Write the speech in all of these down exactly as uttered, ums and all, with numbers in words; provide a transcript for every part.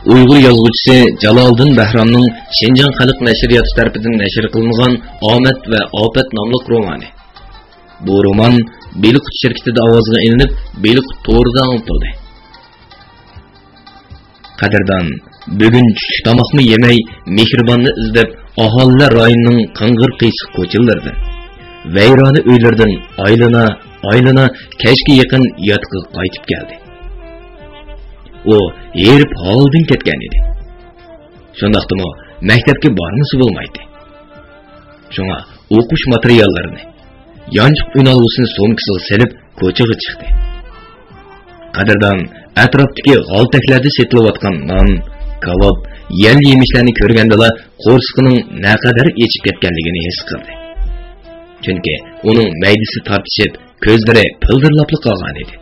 ئۇيغۇر يازغۇچىسى جالالىدىن بەھرامنىڭ شىنجاڭ خەلق نەشرىياتى تەرىپىدىن نەشر قىلىنغان ئامەت ۋە ئاپەت ناملىق رومانى. بۇ رومان بېلىققۇت شىركىتىدە ئاۋازغا ئېلىنىپ، بېلىققۇت تورىدا ئاڭلىتىلدى. قەدىردان بۈگۈن چۈشلۈك تاماقمۇ يېمەي، مېھرىباننى ئىزدەپ، ئاھالىلەر رايونىنىڭ قىڭغىر قىيسىق كوچىلىرىدىن، ۋەيرانە ئۆيلىرىدىن ئايلىنا، ئايلىنا كەچكە يېقىن ياتىقىغا قايتىپ كەلدى. ئۇ ھېرىپ ھالىدىن كەتكەن ئىدى. شۇنداقتىمۇ مەكتەپكە بارمىسا بولمايتتى. شۇڭا ئوقۇش ماتېرىياللىرىنى، يانچۇق ئۈنئالغۇسىنى سومكىسىغا سېلىپ، كوچىغا چىقتى. قەدىردان ئەتراپتىكى غالتەكلەردە سېتىلىۋاتقان نان، كاۋاپ، يەل يېمىشلەرنى كۆرگەندىلا، قورسىقىنىڭ نەقەدەر ئېچىپ كەتكەنلىكىنى ھېس قىلدى. چۈنكى ئۇنىڭ مەيدىسى تارتىشىپ، كۆزلىرى پىلدىرلاپلا قالغانىدى.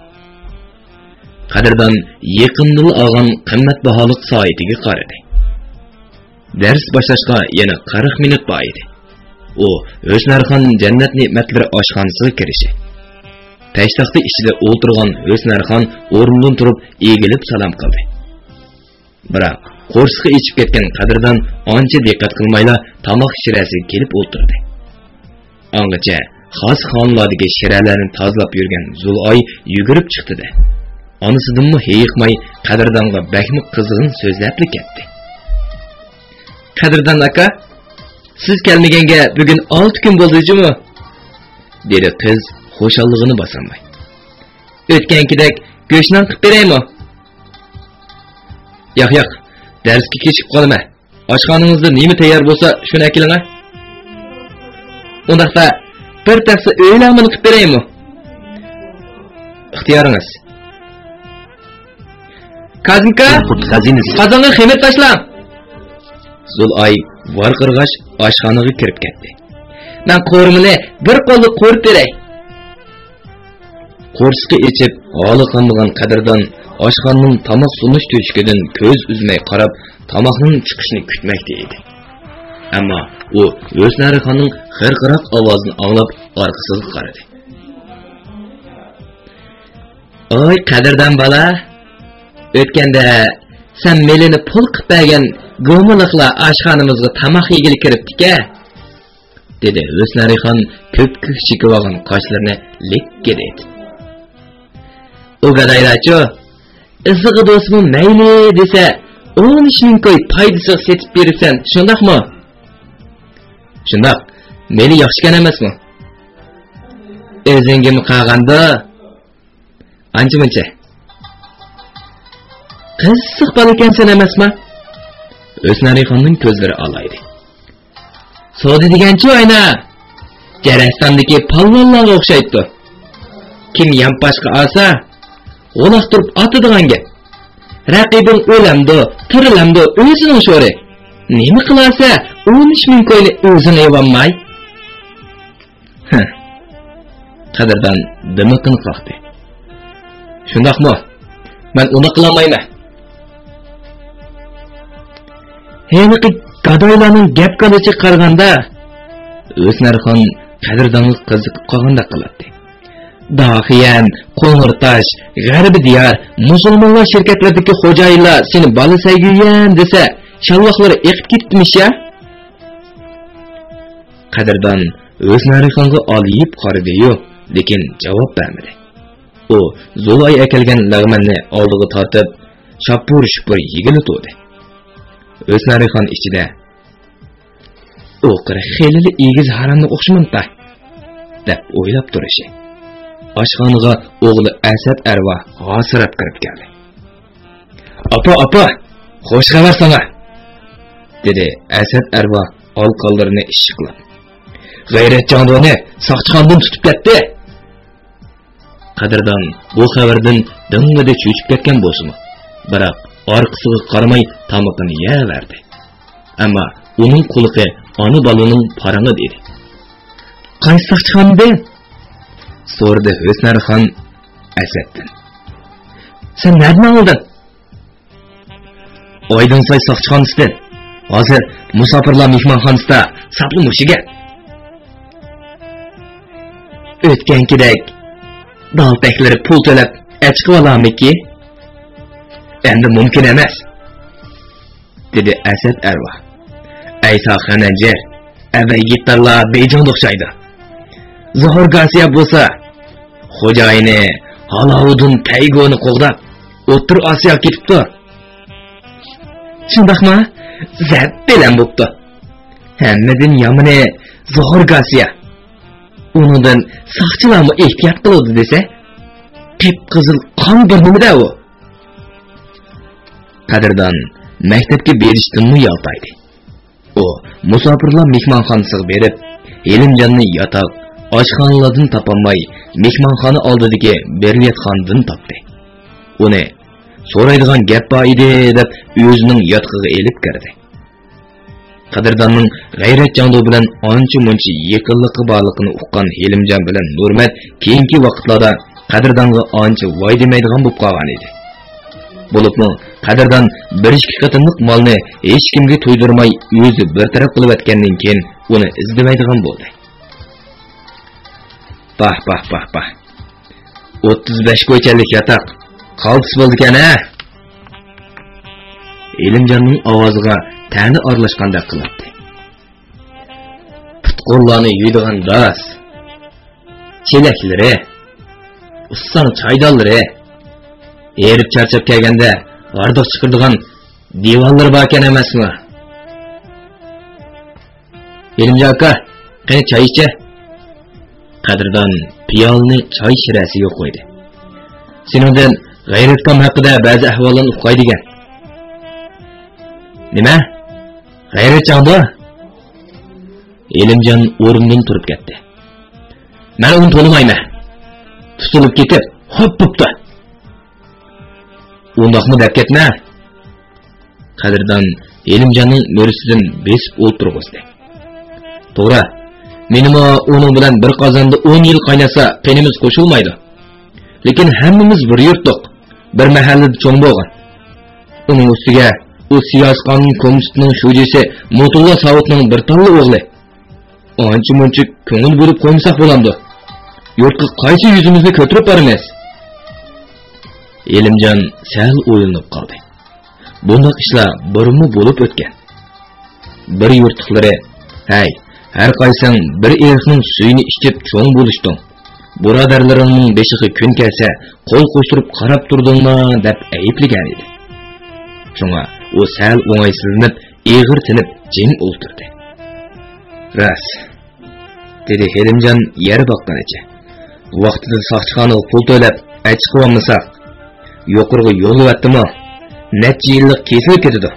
قەدىردان يېقىندىلا ئالغان قىممەت باھالىق سائىتىگە قارىدى. دەرس باشلاشقا يەنە قىرىق مىنۇت بار ئىدى. ئۇ ھۆسنارخان جەننەت نېمەتلىرى ئاشخانىسىغا كىرىشى، پەشتاختا ئىچىدە ئولتۇرغان ھۆسنارخان ئورنىدىن تۇرۇپ ئېگىلىپ سالام قىلدى. بىراق قورسىقى ئېچىپ كەتكەن قەدىردان ئانچە دىققەت قىلمايلا تاماق شىرەسىگە كېلىپ ئولتۇردى. ئاڭغىچە خاس خانىلاردىكى شىرەلەرنى تازىلاپ يۈرگەن زۇلئاي يۈگۈرۈپ چىقتى-دە، ئانىسىدىنمۇ ھېيىقماي قەدىردانغا بەكمۇ قىزغىن سۆزلەپلا كەتتى. قەدىردان ئاكا، سىز كەلمىگەنگە بۈگۈن ئالتە كۈن بولدى جۇمۇ، دېدى قىز خۇشاللىقىنى باسالماي. ئۆتكەنكىدەك گۆشنان قىلىپ بېرەيمۇ؟ ياق، ياق، دەرسكە كېچىكىپ قالىمەن. ئاشخانىڭىزدا نېمە تەييار بولسا، شۇنى ئەكېلىڭە. ئۇنداقتا بىر تەخسە ئۆيلەڭمىنى قىلىپ بېرەيمۇ؟ ئىختىيارىڭىز. كازىمكا، قازانغا خېمىر تاشلاڭ. زۇلئاي ۋارقىرىغاچ ئاشخانىغا كىرىپ كەتتى. مەن قورۇمىنى بىر قوللۇق قورۇپ بېرەي. قورسىقى ئېچىپ، ھالى قانمىغان قەدىردان ئاشخانىنىڭ تاماق سۇنۇش تۆشۈكىدىن كۆز ئۈزمەي قاراپ، تاماقنىڭ چىقىشىنى كۈتمەكتە ئىدى. ئەمما ئۇ ھۆسنارىخاننىڭ خىرقىراق ئاۋازىنى ئاڭلاپ، ئارقىسىغا قارىدى. ئاي، قەدىردان بالا، ئۆتكەندە سەن مېلىنى پۇل قىلىپ بەرگەن گومىلىقلار ئاشخانىمىزغا تاماق يېگىلى كىرىپتىكەن، دېدى ھۆسنارىخان كۆپكۆك چېكىۋالغان قاشلىرىنى لىككىدە ئېتىپ. ئۇ گادايلارچۇ، ئىزىغا بولسىمۇ مەيلى دېسە، ئون ئۈچ مىڭ كوي پايدىسىغا سېتىپ بېرىپسەن، شۇنداقمۇ؟ شۇنداق، مېلى ياخشىكەن ئەمەسمۇ؟ ئۆزۈڭگىمۇ قالغاندۇ؟ ئانچە-مۇنچە. قىزىق بالىكەنسەن ئەمەسما؟ ھۆسنارىخاننىڭ كۆزلىرى ئالايدى. سودا دېگەنچۇ ئاينا؟ جەرەستاندىكى پالۋانلارغا ئوخشايتتۇ. كىم يانپاشقا ئالسا، غۇلاق تۇرۇپ ئاتىدىغان گەپ. رەقىبىڭ ئۆلەمدۇ، تىرىلەمدۇ، ئۆزىنىڭ شورى. نېمە قىلارسە، ئون ئۈچ مىڭ كوينى ئۆزۈڭ ئېۋالماي؟ ھە. قەدىردان دىمىقىنى قاقتى. شۇنداقمۇ؟ مەن ئۇنداق قىلالمايمەن. ھېلىقى گادايلارنىڭ گەپ قىلىشىغا قارىغاندا، ھۆسنارخان قەدىردانغا قىزىقىپ قالغاندەك قىلاتتى. داخىيەن، قوڭۇرتاش، غەربىي دىيار، مۇسۇلمانلار شىركەتلىرىدىكى خوجايىنلار سېنى بالا سەيگۈيەن دېسە، شالۋاقلىرى ئېقىپ كېتىپتىمىش يا؟ قەدىردان ھۆسنارىخانغا ئالىيىپ قارىدىيۇ، لېكىن جاۋاب بەرمىدى. ئۇ زۇلاي ئەكەلگەن لەغمەننى ئالدىغا تارتىپ، شاپپۇر-شۇپپۇر يېگىلى تۇردى. ھۆسنارىخان ئىچىدە، «ئۇ قىرى خېلىلا ئېگىز ھارامغا ئوخشىمامتا؟» دەپ ئويلاپ تۇرۇشى. ئاشخانىغا ئوغلى ئەسەت ئەرۋا ھاسىراپ كىرىپ كەلدى. «ئاپا، ئاپا، خوش خەۋەر ساڭا!» دېدى ئەسەت ئەرۋا ئالىقانلىرىنى ئىششىقلاپ. «غەيرەت جاڭدۇنى ساقچىخانىدىن تۇتۇپ كەتتى!» قەدىردان بۇ خەۋەردىن دىڭڭىدە چۆچۈپ كەتكەن بولسىمۇ، بىراق ئارقىسىغا قارىماي تامىقىنى يەۋەردى. ئەمما ئۇنىڭ قۇلىقى ئانا بالىنىڭ پارىڭىدا ئىدى. «قايسى ساقچىخانىدىن؟» سورىدى ھۆسنارخان ئەسەتتىن. «سەن نەدىن ئاڭلىدىڭ؟» «ئايدىڭساي ساقچىخانىسىدىن. ھازىر مۇساپىرلار مېھمانخانىسىدا ساپلا مۇشۇ گەپ.» «ئۆتكەنكىدەك دالتەكلىرى پۇل تۆلەپ ئەچىقىۋالارمىكى؟» «ئەمدى مۇمكىن ئەمەس.» دېدى ئەسەد ئەرۋا. ئەيسا خەنەنجەر، ئەبەي گىتارلار بېيجىڭدا ئوخشايدۇ. زوھۇر گاسىيە بولسا، خوجايىنى ھالاۋۇدۇن تەيگونى قوغداپ، ئوتتۇرا ئاسىياغا كېتىپتۇ. شۇنداقما؟ زەپ بەلەن بوپتۇ. ھەممىدىن يامىنى زوھۇر گاسىيە. ئۇنىڭدىن ساقچىلارمۇ ئېھتىيات قىلىدۇ دېسە، قىپقىزىل قان بىر نېمىدە ئۇ؟ قەدىردان مەكتەپكە بېرىشتىنمۇ يالتايدى. ئۇ مۇساپىرلار مېھمانخانىسىغا بېرىپ، ھېلىمجاننى ياتاق، ئاشخانىلاردىن تاپالماي، مېھمانخانا ئالدىدىكى بېرىلىۋاتقاندىن تاپتى. ئۇنى سورايدىغان گەپ بار ئىدى دەپ ئۆزىنىڭ ياتىقىغا ئېلىپ كىردى. قەدىرداننىڭ غەيرەت جاڭدۇ بىلەن ئانچە-مۇنچە يېقىنلىقى بارلىقىنى ئۇققان ھېلىمجان بىلەن نۇرمەت كېيىنكى ۋاقىتلاردا قەدىردانغا ئانچە ۋاي دېمەيدىغان بولۇپ قالغان ئىدى. بولۇپمۇ قەدىردان بىر-ئىككى قېتىملىق مالنى ھېچكىمگە تۇيدۇرماي ئۆزى بىر تەرەپ قىلىۋەتكەندىن كېيىن ئۇنى ئىزدىمەيدىغان بولدى. باھ، باھ، باھ، باھ. ئوتتۇز بەش كوچەلىك ياتاق قالتىس بولدىكەن ھە؟ ئېلىمجاننىڭ ئاۋازىغا تەنە ئارىلاشقاندەك قىلاتتى. پۇت-قوللارنى يۇيىدىغان داس، چېلەكلىرى، ئۇسساڭ چايدانلىرى، ھېرىپ چارچاپ كەلگەندە ھاردۇق چىقىرىدىغان دىۋانلىرى باركەن ئەمەسمۇ؟ ئېلىمجان ئاكا، قېنى چاي ئىچە. قەدىردان پىيالىنى چاي شىرەسىگە قويدى. سېنىڭدىن غەيرەتكام ھەققىدە بەزى ئەھۋاللارنى ئۇقاي دېگەن. نېمە؟ غەيرەت چاڭدۇ؟ ئېلىمجان ئورنىدىن تۇرۇپ كەتتى. مەن ئۇنى تونۇمايمەن. تۇتۇلۇپ كېتىپ خوپ بوپتۇ. ئۇنداقمۇ دەپ كەتمە. قەدىردان ھېلىمجاننىڭ مۈرىسىدىن بېسىپ ئولتۇرغۇزدى. توغرا، مېنىمۇ ئۇنىڭ بىلەن بىر قازاندا ئون يىل قايناتسا قېنىمىز قوشۇلمايدۇ. لېكىن ھەممىمىز بىر يۇرتلۇق، بىر مەھەللىدە چوڭ بولغان. ئۇنىڭ ئۈستىگە ئۇ سىياسىي قانۇن كومىتېتىنىڭ شۇجىسى موتۇللا ساۋۇتنىڭ بىر تاللا ئوغلى. ئانچە-مۇنچە كۆڭۈل بۆلۈپ قويمىساق بولامدۇ؟ يۇرتقا قايسى يۈزىمىزنى كۆتۈرۈپ بارىمىز؟ ئېلىمجان سەل ئويلىنىپ قالدى. بۇنداق ئىشلار بۇرۇنمۇ بولۇپ ئۆتكەن. بىر يۇرتلۇقلىرى، ھەي، ھەر قايسىڭ بىر ئېرىقنىڭ سۈيىنى ئىچىپ چوڭ بولۇشتۇڭ. بۇرادەرلىرىڭنىڭ بېشىغا كۈن كەلسە، قول قوشتۇرۇپ قاراپ تۇردۇڭما دەپ ئەيىبلىگەن ئىدى. شۇڭا ئۇ سەل ئوڭايسىزلىنىپ، ئېغىر تىنىپ جىم ئولتۇردى. راست، دېدى ھېلىمجان يەر باققىنىچە. ۋاقتىدا ساقچىخانىغا پۇل تۆلەپ، ئەچىقىۋالمىساق، يۇقىرىغا يوللىۋەتتىمۇ، نەچچە يىللىق كېسىلىپ كېتىدۇ.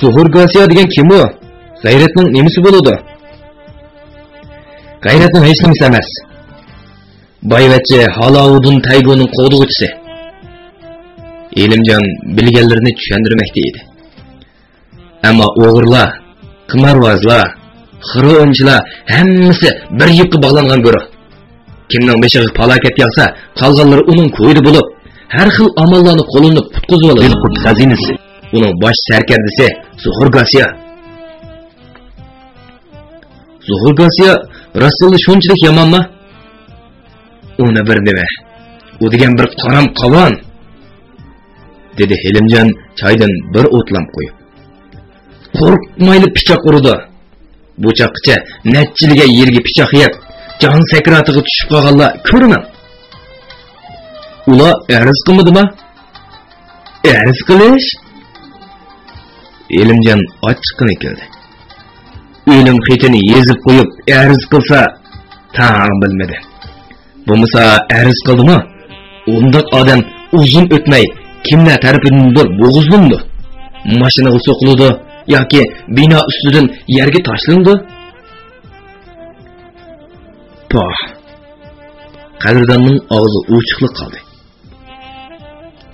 زوھۇر گاسىيا دېگەن كىم ئۇ؟ غەيرەتنىڭ نېمىسى بولىدۇ؟ غەيرەتنىڭ ھېچنېمىسى ئەمەس. بايۋەچچە ھالاۋۇدۇن تەيگۇنىڭ قوغدىغۇچىسى. ئېلىمجان بىلگەنلىرىنى چۈشەندۈرمەكتە ئىدى. ئەمما ئوغرىلار، قىمارۋازلار، خىرە ئويۇنچىلار ھەممىسى بىر يىپقا باغلانغان گۇرۇھ. كىمنىڭ بېشىغا پالاكەت ياغسا، قالغانلىرى ئۇنىڭ كويىدا بولۇپ، ھەر خىل ئاماللارنى قوللىنىپ قۇتقۇزۇۋالىدۇ. ئىلقۇت خەزىنىسى. ئۇنىڭ باش سەركەردىسى زوھۇر گاسىيا. زوھۇر گاسىيا راستتىنلا شۇنچىلىك يامانما؟ ئۇنى بىر نېمە، ئۇ دېگەن بىر قارام قاۋان، دېدى ھېلىمجان چايدىن بىر ئوتلام قۇيۇپ. قورقمايلا پىچاق ئۇرىدۇ. بۇ چاغقىچە نەچچىلىگەن يەرگە پىچاق يەپ، جان سەكراتىغا چۈشۈپ قالغانلار كۆرمەڭ. ئۇلار ئەرز قىلمىدىما؟ ئەرز قىلىش؟ ئېلىمجان ئاچچىقىنى كىلدى. ئۆلۈم خېتىنى يېزىپ قويۇپ ئەرز قىلسا، تاڭ بىلمىدى. بولمىسا ئەرز قىلدىمۇ؟ ئۇنداق ئادەم ئۇزۇن ئۆتمەي كىملەر تەرىپىدىندۇر بوغۇزلىنىدۇ. ماشىنىغا سوقۇلىدۇ ياكى بىنا ئۈستىدىن يەرگە تاشلىنىدۇ. پاھ! قەدىرداننىڭ ئاغزى ئوچۇقلا قالدى.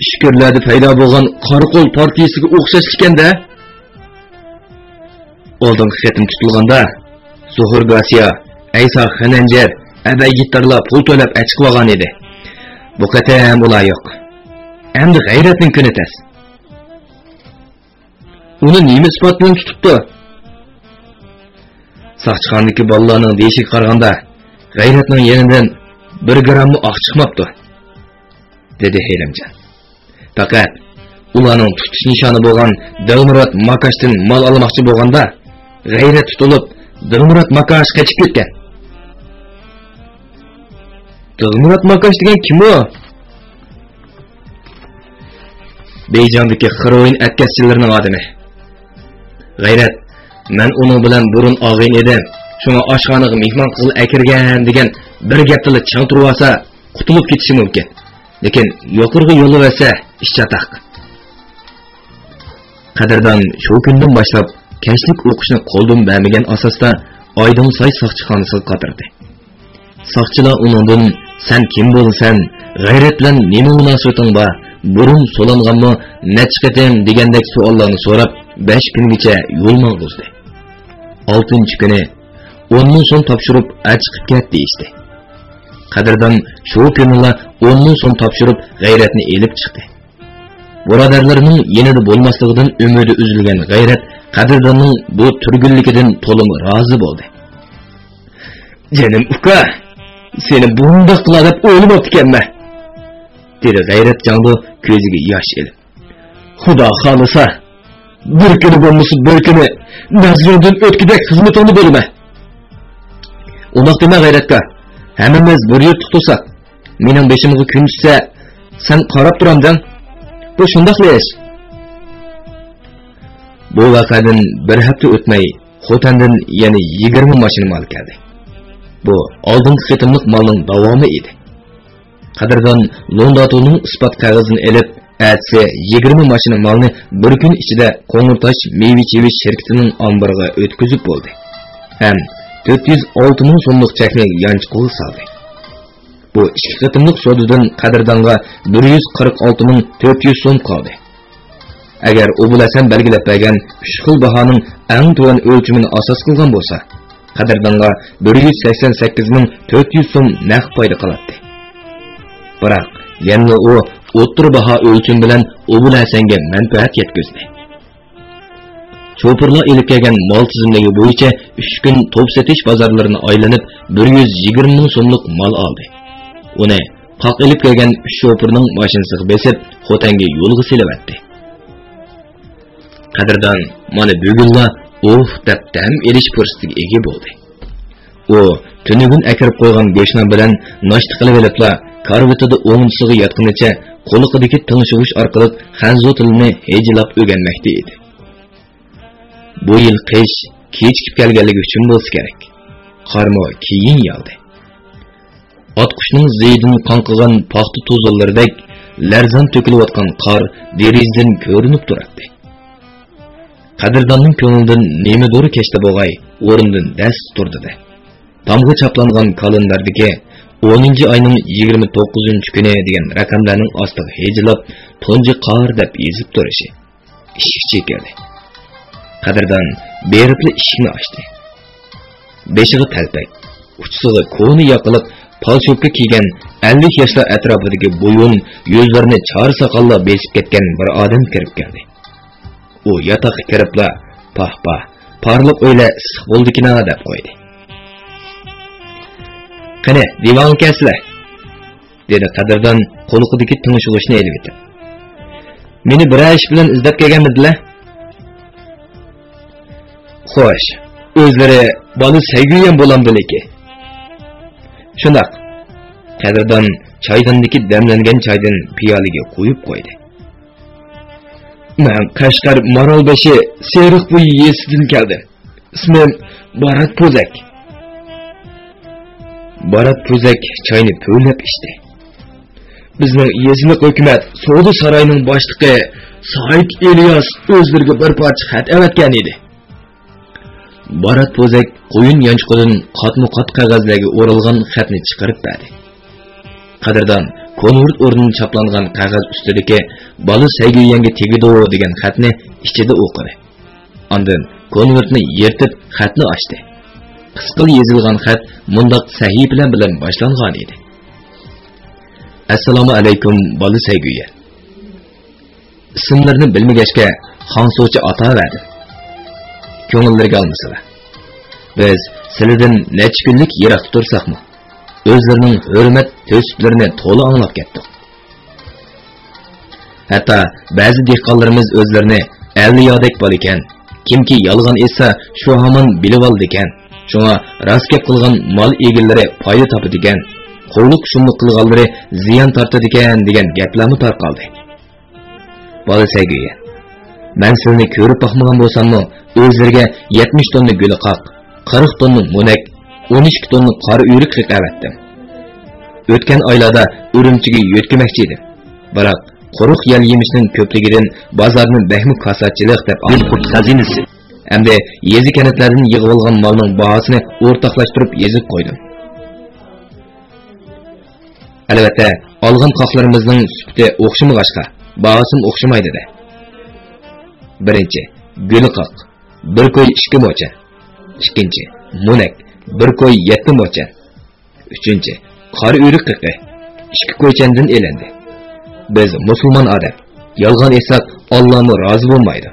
ئىچكىرىلەردە پەيدا بولغان قارا قول پارتىيىسىگە ئوخشاش ئىكەن-دە. ئالدىنقى قېتىم تۇتۇلغاندا، زوھۇر گاسىيا، ئەيسا خەنەنجەر، ئەبەي گىتارلار پۇل تۆلەپ ئەچىقىۋالغان ئىدى. بۇ قېتىم ئۇلار يوق. ئەمدى غەيرەتنىڭ كۈنى تەس. ئۇنى نېمە ئىسپات بىلەن تۇتۇپتۇ؟ ساقچىخانىدىكى بالىلارنىڭ دېيىشىگە قارىغاندا، غەيرەتنىڭ يېنىدىن بىر گراممۇ ئاق چىقماپتۇ، دېدى ھېلىمجان. پەقەت ئۇلارنىڭ تۇتۇش نىشانى بولغان دىلمۇرات ماكاشتىن مال ئالماقچى بولغاندا، غەيرەت تۇتۇلۇپ، دىلمۇرات ماكاش قېچىپ كەتكەن. دىلمۇرات ماكاش دېگەن كىم ئۇ؟ بېيجىڭدىكى خېروئىن ئەتكەسچىلىرىنىڭ ئادىمى. غەيرەت، مەن ئۇنىڭ بىلەن بۇرۇن ئاغىنە ئىدىم، شۇڭا ئاشخانىغا مېھمان قىلغىلى ئەكىرگەن دېگەن بىر گەپتىلا چىڭ تۇرۇۋالسا، قۇتۇلۇپ كېتىشى مۇمكىن. لېكىن يۇقىرىغا يوللىۋەتسە، ئىش چاتاق. قەدىردان شۇ كۈندىن باشلاپ كەچلىك ئوقۇشنى قولدىن بەرمىگەن ئاساستا ئايدىڭساي ساقچىخانىسىغا قاتنىدى. ساقچىلار ئۇنىڭدىن، «سەن كىم بولىسەن؟ غەيرەت بىلەن نېمە مۇناسىۋىتىڭ بار؟ بۇرۇن سولانغانمۇ؟ نەچچە قېتىم؟» دېگەندەك سوئاللارنى سوراپ، بەش كۈنگىچە يول ماڭغۇزدى. ئالتىنچى كۈنى، «ئون مىڭ سوم تاپشۇرۇپ، ئەر چىقىپ كەت» دېيىشتى. قەدىردان شۇ كۈنىلا ئون مىڭ سوم تاپشۇرۇپ، غەيرەتنى ئېلىپ چىقتى. بۇرادەرلىرىنىڭ يېنىدا بولماسلىقىدىن ئۈمىدى ئۈزۈلگەن غەيرەت قەدىرداننىڭ بۇ تۈرگۈنلۈكىدىن تولىمۇ رازى بولدى. «جېنىم ئۇكا، سېنى بۇنداق قىلار دەپ ئويلىماپتىكەنمەن»، دېدى غەيرەت جاڭدۇ كۆزىگە ياش ئېلىپ. «خۇدا خالىسا، بىر كۈنى بولمىسا بىر كۈنى نەزىرىڭدىن ئۆتكۈدەك خىزمىتىڭنى بولىمەن.» «ئۇنداق دېمە غەيرەتكا، ھەممىمىز بىر يۇرتلۇق تۇرساق، مېنىڭ بېشىمغا كۈن چۈشسە، سەن قاراپ تۇرامدىڭ؟ بۇ شۇنداقلا ئىش.» بۇ ۋەقەدىن بىر ھەپتە ئۆتمەي، خوتەندىن يەنە يىگىرمە ماشىنا مال كەلدى. بۇ ئالدىنقى قېتىملىق مالنىڭ داۋامى ئىدى. قەدىردان لونداتۇنىڭ ئىسپات قەغىزىنى ئېلىپ، ئەتىسى يىگىرمە ماشىنا مالنى بىر كۈن ئىچىدە قوڭۇرتاش مېۋە چېۋىش شىركىتىنىڭ ئامبىرىغا ئۆتكۈزۈپ بولدى ھەم تۆت يۈز ئالتە مىڭ سوملۇق چەكنى يانچۇقىغا سالدى. بۇ ئىككى قېتىملىق سودىدىن قەدىردانغا بىر يۈز قىرىق ئالتە مىڭ تۆت يۈز سوم قالدى. ئەگەر ئوبۇل ھەسەن بەلگىلەپ بەرگەن ئۈچ خىل باھانىڭ ئەڭ تۆۋەن ئۆلچىمىنى ئاساس قىلغان بولسا، قەدىردانغا بىر يۈز سەكسەن سەككىز مىڭ تۆت يۈز سوم نەق پايدا قالاتتى. بىراق، يەنىلا ئۇ ئوتتۇرا باھا ئۆلچىمى بىلەن ئوبۇل ھەسەنگە مەنپەئەت يەتكۈزدى. شوپۇرلار ئېلىپ كەلگەن مال تىزىملىكى بويىچە ئۈچ كۈن توپ سېتىش بازارلىرىنى ئايلىنىپ، بىر يۈز يىگىرمە مىڭ سوملۇق مال ئالدى. ئۇنى قاق ئېلىپ كەلگەن ئۈچ شوپۇرنىڭ ماشىنىسىغا بېسىپ، خوتەنگە يولغا سېلىۋەتتى. قەدىردان مانا بۈگۈنلا «ئۇھ» دەپ دەم ئېلىش پۇرسىتىگە ئىگە بولدى. ئۇ تۈنۈگۈن ئەكىرىپ قويغان گۆشنان بىلەن ناشتا قىلىۋېلىپلا، كارىۋىتىدا ئوڭدىسىغا ياتقىنىچە قۇلىقىدىكى تىڭشىغۇچ ئارقىلىق خەنزۇ تىلىنى ھىجىلاپ ئۆگەنمەكتە ئىدى. بۇ يىل قىش كېچىكىپ كەلگەنلىكى ئۈچۈن بولسا كېرەك، قارمۇ كېيىن ياغدى. ئاتقۇچنىڭ زىيىدىن قاڭقىغان پاختا توزانلىرىدەك لەرزان تۆكۈلۈۋاتقان قار دېرىزىدىن كۆرۈنۈپ تۇراتتى. قەدىرداننىڭ كۆڭلىدىن نېمىدۇر كەچتى بوغاي، ئورنىدىن دەس تۇردى-دە، تامغا چاپلانغان كالېنداردىكى ئونىنچى ئاينىڭ يىگىرمە توققۇزىنچى كۈنى دېگەن رەقەملەرنىڭ ئاستىغا ھىجىلاپ، تۇنجى قار دەپ يېزىپ تۇرۇشى ئىشىكچى كىردى. قەدىردان بېرىپلا ئىشىكنى ئاچتى. بېشىغا تەلپەك، ئۇچىسىغا كونا ياقىلىق پالشوپكا كىيگەن ئەللىك ياشلار ئەتراپىدىكى بويۇن، يۈزلىرىنى چارە ساقاللار بېسىپ كەتكەن بىر ئادەم كىرىپ كەلدى. ئۇ ياتاققا كىرىپلا، «پاھ، پاھ، پارلىق ئۆيلەر ئىسسىق بولىدىكىنا» دەپ قويدى. «قېنى، دىۋانغا كەلسىلە!» دېدى قەدىردان قۇلىقىدىكى تىڭشىغۇچنى ئېلىۋېتىپ. «مېنى بىرەر ئىش بىلەن ئىزدەپ كەلگەنمىدىلە؟» «خوش، ئۆزلىرى بالا سەيگۈيەن بولامدىلىكى؟» «شۇنداق.» قەدىردان چايداندىكى دەملەنگەن چايدىن پىيالىگە قۇيۇپ قويدى. «مەن قەشقەر مارالبېشى سېرىقبۇي يېزىسىدىن كەلدىم. ئىسمىم بارات پوزەك.» بارات پوزەك چاينى پۈۋلەپ ئىچتى. «بىزنىڭ يېزىلىق ھۆكۈمەت سودا سارايىنىڭ باشلىقى سايىت ئىلياس ئۆزلىرىگە بىر پارچە خەت ئەۋەتكەن ئىدى.» بارات پوزەك قويۇن يانچۇقىدىن قاتمۇ قات قەغەزلەرگە ئورالغان خەتنى چىقىرىپ بەردى. قەدىردان كونۋېرت ئورنىدا چاپلانغان قەغەز ئۈستىدىكى «بالا سەيگۈيەنگە تېگىدۇ» دېگەن خەتنى ئىچىدە ئوقۇدى. ئاندىن كونۋېرتنى يىرتىپ، خەتنى ئاچتى. قىسقىلا يېزىلغان خەت مۇنداق سەھىپىلەر بىلەن باشلانغان ئىدى: «ئەسسالامۇ ئەلەيكۇم، بالا سەيگۈيەن. ئىسىملىرىنى بىلمىگەچكە، خاڭسوچى ئاتاۋەردىم. كۆڭۈللىرىگە ئالمىسىلا. بىز سىلىدىن نەچچە كۈنلۈك يىراقتا تۇرساقمۇ، ئۆزلىرىنىڭ ھۆرمەت تۆسۈپلىرىنى تولا ئاڭلاپ كەتتۇق. ھەتتا بەزى دېھقانلىرىمىز ئۆزلىرىنى ئەۋلىيادەك بالىكەن، كىمكى يالغان ئېيتسا، شۇ ھامان بىلىۋالىدىكەن، شۇڭا راست گەپ قىلغان مال ئىگىلىرى پايدا تاپىدىكەن، قۇرلۇق-شۇملۇق قىلغانلىرى زىيان تارتىدىكەن دېگەن گەپلەرمۇ تارقالدى. بالا سەگۈيى، مەن سىلىنى كۆرۈپ باقمىغان بولساممۇ، ئۆزلىرىگە يەتمىش توننا گۈلىقاق، قىرىق توننا مونەك، ئون ئىككى توننا قارا ئۆرۈك قېقىۋەتتىم. ئۆتكەن ئايلاردا ئۈرۈمچىگە يۆتكىمەكچى ئىدىم. بىراق، قۇرۇق يەل يېمىشنىڭ كۆپلۈكىدىن بازارنى بەكمۇ كاساتچىلىق دەپ ئالدىم. خەزىنىسى. ئەمدى يېزا-كەنتلەردىن يىغىۋالغان مالنىڭ باھاسىنى ئورتاقلاشتۇرۇپ يېزىپ قويدۇم. ئەلۋەتتە، ئالغان قاقلىرىمىزنىڭ سۈپىتى ئوخشىمىغاچقا، باھاسىمۇ ئوخشىمايدۇ-دە. بىرىنچى، گۈلىقاق، بىر كوي ئىككى موچەن. ئىككىنچى، مونەك، بىر كوي يەتتە موچەن. ئۈچىنچى، قارا ئۆرۈك قېقى، ئىككى كويچەندىن ئېلىندى. بىز مۇسۇلمان ئادەم، يالغان ئېيتساق، ئاللامۇ رازى بولمايدۇ.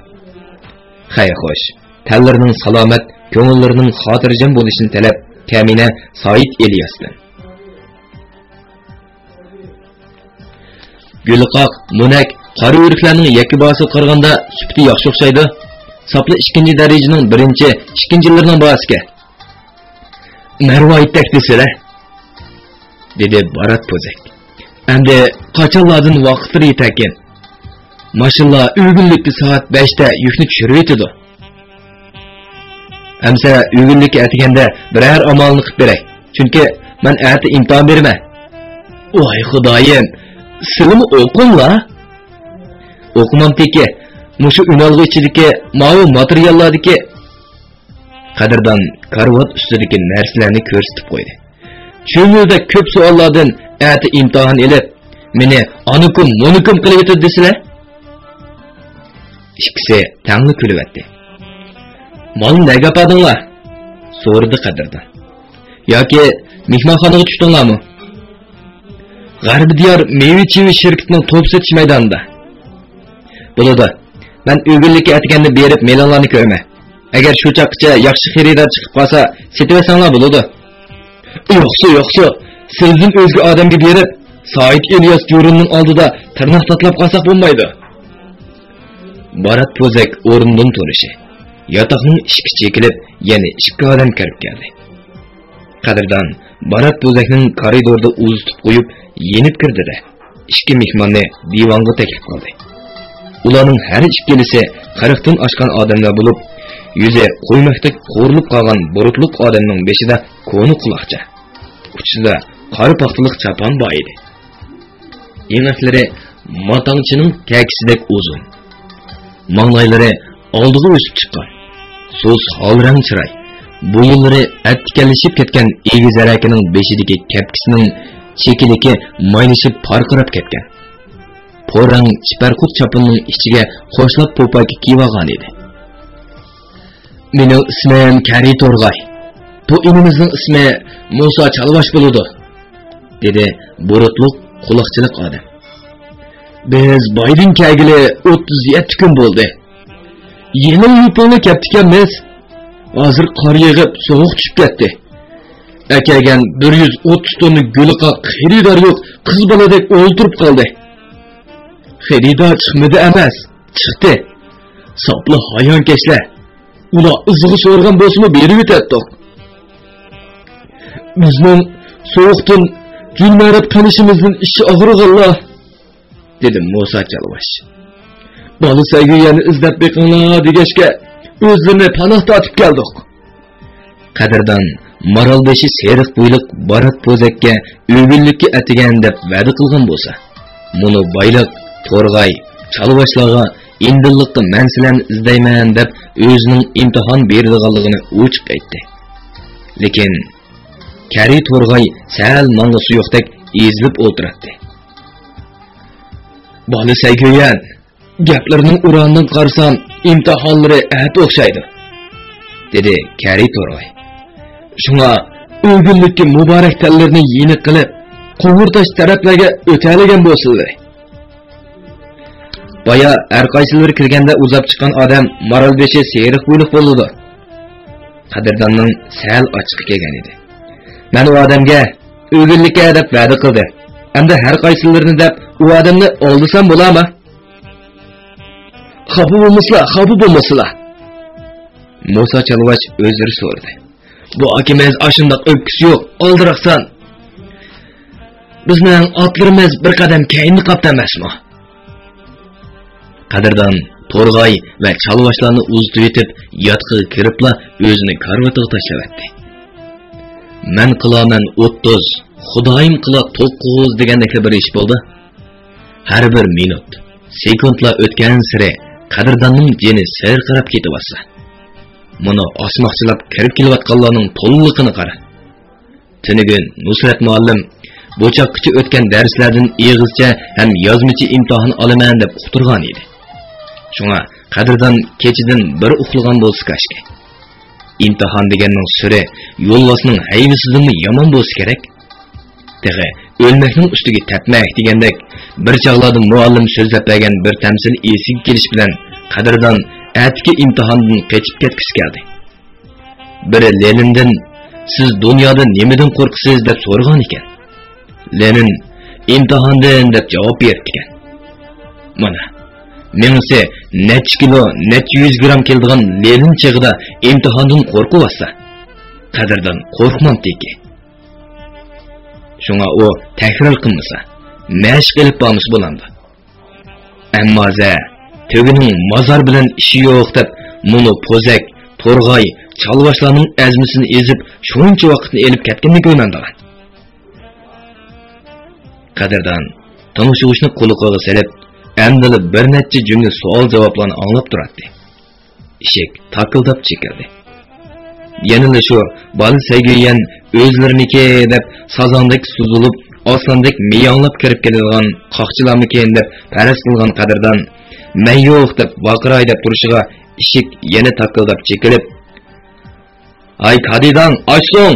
خەير خوش، تەنلىرىنىڭ سالامەت، كۆڭۈللىرىنىڭ خاتىرجەم بولۇشىنى تىلەپ، كەمىنە سايىت ئىلياستىن. گۈلىقاق، مونەك، قارا ئۆرۈكلەرنىڭ يەككە باھاسىغا قارىغاندا سۈپىتى ياخشى ئوخشايدۇ. ساپلا ئىككىنچى دەرىجىنىڭ بىرىنچى، ئىككىنچىلىرىنىڭ باھاسىكەن. مەرۋايىتتەك دېسىلە، دېدى بارات بوزەك. ئەمدى قاچانلاردىن ۋاقىتلىرى يېتەركىن. ماشىنىلار ئۆگۈنلۈككە سائەت بەشتە يۈكنى چۈشۈرۈۋېتىدۇ. ئەمسە ئۆگۈنلۈككە ئەتىگەندە بىرەر ئامالنى قىلىپ بېرەي. چۈنكى مەن ئەتە ئىمتىھان بېرىمەن. ۋاي خۇدايىم، سىلىمۇ ئوقۇڭلا. ئوقۇمامتىكى، مۇشۇ ئۈنئالغۇ ئىچىدىكى ماۋۇ ماتېرىياللاردىكى. قەدىردان كارىۋات ئۈستىدىكى نەرسىلەرنى كۆرسىتىپ قويدى. چۈمۈلدەك كۆپ سوئاللاردىن ئەتە ئىمتىھان ئېلىپ، مېنى ئانىكۇم، مونىكۇم قىلىۋېتىدۇ دېسىلە. ئىككىسى تەڭلا كۈلۈۋەتتى. مالنى نەگە ئاپاردىڭلار؟ سورىدى قەدىردان. ياكى مېھمانخانىغا چۈشتۈڭلارمۇ؟ غەربىي دىيار مېۋە-چېۋە شىركىتىنىڭ توپ سېتىش مەيدانىدا. بولىدۇ. مەن ئۆگۈنلۈككە ئەتىگەندە بېرىپ مېلىڭلارنى كۆرىمەن. ئەگەر شۇ چاغقىچە ياخشى خېرىدار چىقىپ قالسا، سېتىۋەتسەڭلار بولىدۇ. يوقسۇ، يوقسۇ. سىلدىن ئۆزگە ئادەمگە بېرىپ، سايىت ئىلياس جۇرۇننىڭ ئالدىدا تىرناق تاتىلاپ قالساق بولمايدۇ. بارات بوزەك ئورنىدىن تۇرۇشى، ياتاقنىڭ ئىشىكى چېكىلىپ، يەنە ئىككى ئادەم كىرىپ كەلدى. قەدىردان بارات بوزەكنىڭ كارىدوردا ئۇزىتىپ قويۇپ، يېنىپ كىردى-دە، ئىككى مېھماننى دىۋانغا تەكلىپ قىلدى. ئۇلارنىڭ ھەر ئىككىلىسى قىرىقتىن ئاشقان ئادەملەر بولۇپ، يۈزى قويماقتەك قورۇلۇپ قالغان بۇرۇتلۇق ئادەمنىڭ بېشىدا كونا قۇلاقچا، ئۇچىسىدا قارا پاختىلىق چاپان بار ئىدى. يېڭەكلىرى ماتاڭچىنىڭ تەكىسىدەك ئۇزۇن. ماڭلايلىرى ئالدىغا ئۆسۈپ چىققان. سۇس ھال رەڭ چىراي. بويۇنلىرى ئەتىكەنلىشىپ كەتكەن ئېگىز ئەرەكىنىڭ بېشىدىكى كەپكىسىنىڭ چېكىلىكى مايلىشىپ پارقىراپ كەتكەن. پور رەڭ چىپەرقۇت چاپىنىنىڭ ئىچىگە قوشلاپ پوپايكا كىيىۋالغان ئىدى. مېنىڭ ئىسمىم كەرى تورغاي. بۇ ئىنىمىزنىڭ ئىسمى مۇسا چالۋاش بولىدۇ، دېدى بۇرۇتلۇق قۇلاقچىلىق ئادەم. بىز بايدىن كەلگىلى ئوتتۇز يەتتە كۈن بولدى. يېڭى يۇپۇننى كەپتىكەنمىز. ھازىر قار يېغىپ، سوغۇق چۈشۈپ كەتتى. ئەكەلگەن بىر يۈز ئوتتۇز توننا گۈلىقاق خېرىدار يوق، قىز بالىدەك ئولتۇرۇپ قالدى. خېرىدار چىقمىدى ئەمەس، چىقتى. ساپلا ھايانكەشلەر. ئۇلار ئىزىغا سورىغان بولسىمۇ بېرىۋېتەتتۇق. بىزنىڭ سوغۇقتىن جۈلمەرەپ قېلىشىمىزدىن ئىچى ئاغرىغانلار، دېدى مۇسا چالۋاش. بالا سەگۈيەنى ئىزدەپ بېقىڭلار دېگەچكە، ئۆزلىرىنى پاناھ تارتىپ كەلدۇق. قەدىردان مارالبېشى سېرىق بويلۇق بارات بوزەككە ئۆگۈنلۈككە ئەتىگەن دەپ ۋەدە قىلغان بولسا، مۇنۇ بايلىق، تورغاي، چالۋاشلارغا ئىندىنلىققا مەن سىلەرنى ئىزدەيمەن دەپ ئۆزىنىڭ ئىمتىھان بېرىدىغانلىقىنى ئوچۇق ئېيتتى. لېكىن كەرى تورغاي سەل ماڭغۇسى يوقتەك ئېزىلىپ ئولتۇراتتى. بالا سەگۈيەن، گەپلىرىنىڭ ئۇرانىدىن قارىسام، ئىمتىھانلىرى ئەتە ئوخشايدۇ، دېدى كەرى تورغاي. شۇڭا ئۆگۈنلۈككە مۇبارەك تەنلىرىنى يېنىك قىلىپ، قوڭۇر تاش تەرەپلەرگە ئۆتەلىگەن بولسۇنلىرى. بايا ھەر قايسىلىرى كىرگەندە ئۇزاپ چىققان ئادەم مارالبېشى سېرىق بويلۇق بولىدۇ. قەدىرداننىڭ سەل ئاچچىقى كەلگەن ئىدى. مەن ئۇ ئادەمگە ئۆگۈنلۈككە دەپ ۋەدە قىلدىم. ئەمدى ھەر قايسىلىرىنى دەپ ئۇ ئادەمنى ئالدىسام بولارما؟ خاپا بولمىسىلا، خاپا بولمىسىلا. مۇسا چالۋاش ئۆزلىرى سورىدى. بۇ ئاكىمىز ئاشۇنداق ئۆپكىسى يوق، ئالدىراقسان. بىزنىڭ ئاتلىرىمىز بىر قەدەم كەينىدە قاپتۇ ئەمەسمۇ؟ قەدىردان تورغاي ۋە چالۋاشلارنى ئۇزىتىۋېتىپ، ياتىقىغا كىرىپلا ئۆزىنى كارىۋىتىغا تاشلىۋەتتى. مەن قىلامەن ئوتتۇز، خۇدايىم قىلا توققۇز دېگەندەكلا بىر ئىش بولدى. ھەر بىر مىنۇت، سېكۇنتلار ئۆتكەنسېرى قەدىرداننىڭ جېنى سىرقىراپ كېتىۋاتسا. مانا ئاسماقچىلاپ كىرىپ كېلىۋاتقانلارنىڭ تولىلىقىنى قارا. تۈنۈگۈن نۇسرەت مۇئەللىم بۇ چاغقىچە ئۆتكەن دەرسلەردىن ئېغىزچە ھەم يازمىچە ئىمتىھان ئالىمەن دەپ ئۇقتۇرغان ئىدى. شۇڭا قەدىردان كېچىدىن بىر ئۇخلىغان بولسا كاشكى. ئىمتىھان دېگەننىڭ سۈرى يولۋاسنىڭ ھەيۋىسىدىنمۇ يامان بولسا كېرەك. تېخى ئۆلمەكنىڭ ئۈستىگە تەپمەك دېگەندەك، بىر چاغلاردا مۇئەللىم سۆزلەپ بەرگەن بىر تەمسىل ئېسىگە كېلىش بىلەن قەدىردان ئەتىكى ئىمتىھاندىن قېچىپ كەتكۈسى كەلدى. بىرى لېنىندىن، «سىز دۇنيادا نېمىدىن قورقىسىز؟» دەپ سورىغان ئىكەن. لېنىن، «ئىمتىھاندىن» دەپ جاۋاب بېرىپتىكەن. مانا، مېڭىسى نەچچە كىلو، نەچچە يۈز گرام كېلىدىغان لېنىن چېغىدا ئىمتىھاندىن قورقۇۋاتسا، قەدىردان قورقمامتىكى. شۇڭا ئۇ تەكرار قىلمىسا، مەشىق ئېلىپ بارمىسا بولامدۇ؟ ئەمما زە، تۆگىنىڭ مازار بىلەن ئىشى يوق دەپ، مۇنۇ پوزەك، تورغاي، چالۋاشلارنىڭ ئەزمىسىنى ئېزىپ، شۇنچە ۋاقىتنى ئېلىپ كەتكىنىنى كۆرمەمدىغان. قەدىردان تونۇشۇغۇچنى قۇلىقىغا سېلىپ، ئەمدىلا بىر نەچچە جۈملە سوئال-جاۋابلارنى ئاڭلاپ تۇراتتى. ئىشىك تاكىلداپ چېكىلدى. يەنىلا شۇ بالا سەيگۈيەن ئۆزلىرىمىكى دەپ سازاڭدەك سوزۇلۇپ، ئاسلاندەك مىياڭلاپ كىرىپ كېلىدىغان قاقچىلارمىكىن دەپ پەرەز قىلغان قەدىردان، «مەن يوق» دەپ ۋارقىراي دەپ تۇرۇشىغا ئىشىك يەنە تاكىلداپ چېكىلىپ، «ھاي كادىداڭ، ئاچسۇڭ!»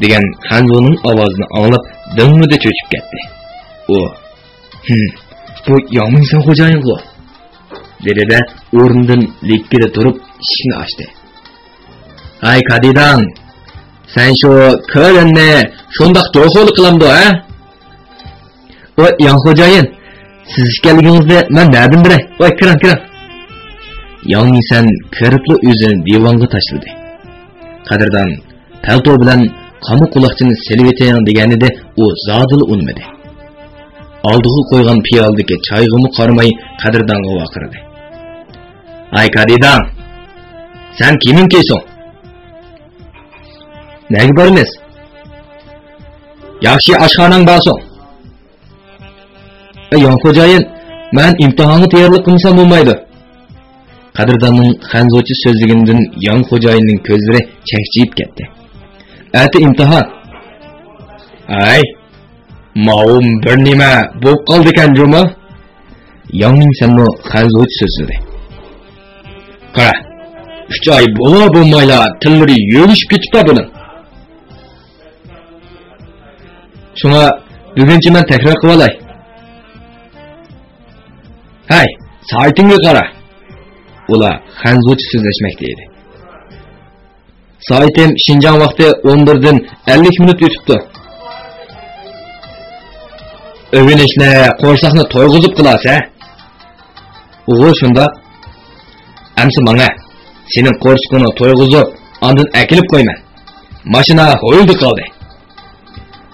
دېگەن خەنزۇنىڭ ئاۋازىنى ئاڭلاپ دىڭمىدە چۆچۈپ كەتتى. ئۇ، «ھىم، بۇ ياڭمىڭسەن خوجايىنغۇ؟» دېدى-دە، ئورنىدىن لىككىدە تۇرۇپ ئىشىكنى ئاچتى. «ھاي كادىداڭ، سەن شۇ كۆلۈننى شۇنداق جوخۇلۇق قىلامدۇ، ھە؟» «ۋاي ياڭ خوجايىن، سىز ئىكەنلىكىڭىزنى مەن نەدىن بىلەي؟ ۋاي كىرىڭ، كىرىڭ.» ياڭ مىڭسەن كىرىپلا ئۆزىنى دىۋانغا تاشلىدى. قەدىردان پەلتو بىلەن قاما قۇلاقچىنى سېلىۋېتىڭ دېگەنىدى، ئۇ زادىلا ئۇنىمىدى. ئالدىغا قويغان پىيالىدىكى چايغىمۇ قارىماي قەدىردانغا ۋارقىرىدى. «ھاي كادىداڭ، سەن كىيىمىڭ كىيسۇن.» «نەگە بارىمىز؟» «ياخشى ئاشخاناڭ بارسۇن.» «ئەي ياڭ خوجايىن، مەن ئىمتىھانغا تەييارلىق قىلمىسام بولمايدۇ.» قەدىرداننىڭ خەنزۇچە سۆزلىگىنىدىن ياڭ خوجايىننىڭ كۆزلىرى چەكچىيىپ كەتتى. «ئەتە ئىمتىھان.» «ئەي، ماۋۇ بىر نېمە بولۇپ قالدىكەن جۇمۇ.» ياڭ مىڭسەنمۇ خەنزۇچە سۆزلىدى. «قارا، ئۈچ ئاي بولا بولمايلا تىللىرى يۆگىشىپ كېتىپتۇ بۇنىڭ. شۇڭا بۈگۈنچە مەن تەكرار قىلىۋالاي.» «ھەي، سائىتىڭگە قارا.» ئۇلار خەنزۇچە سۆزلەشمەكتە ئىدى. «سائىتىم شىنجاڭ ۋاقتى ئون بىردىن ئەللىك مىنۇت ئۆتۈپتۇ.» «ئۆگىنىشنى، قورساقنى تويغۇزۇپ قىلارسەن.» «ئۇغۇ شۇنداق.» «ئەمسە ماڭە، سېنىڭ قورسىقىڭنى تويغۇزۇپ، ئاندىن ئەكېلىپ قويىمەن. ماشىنا ھويلىدا قالدى.»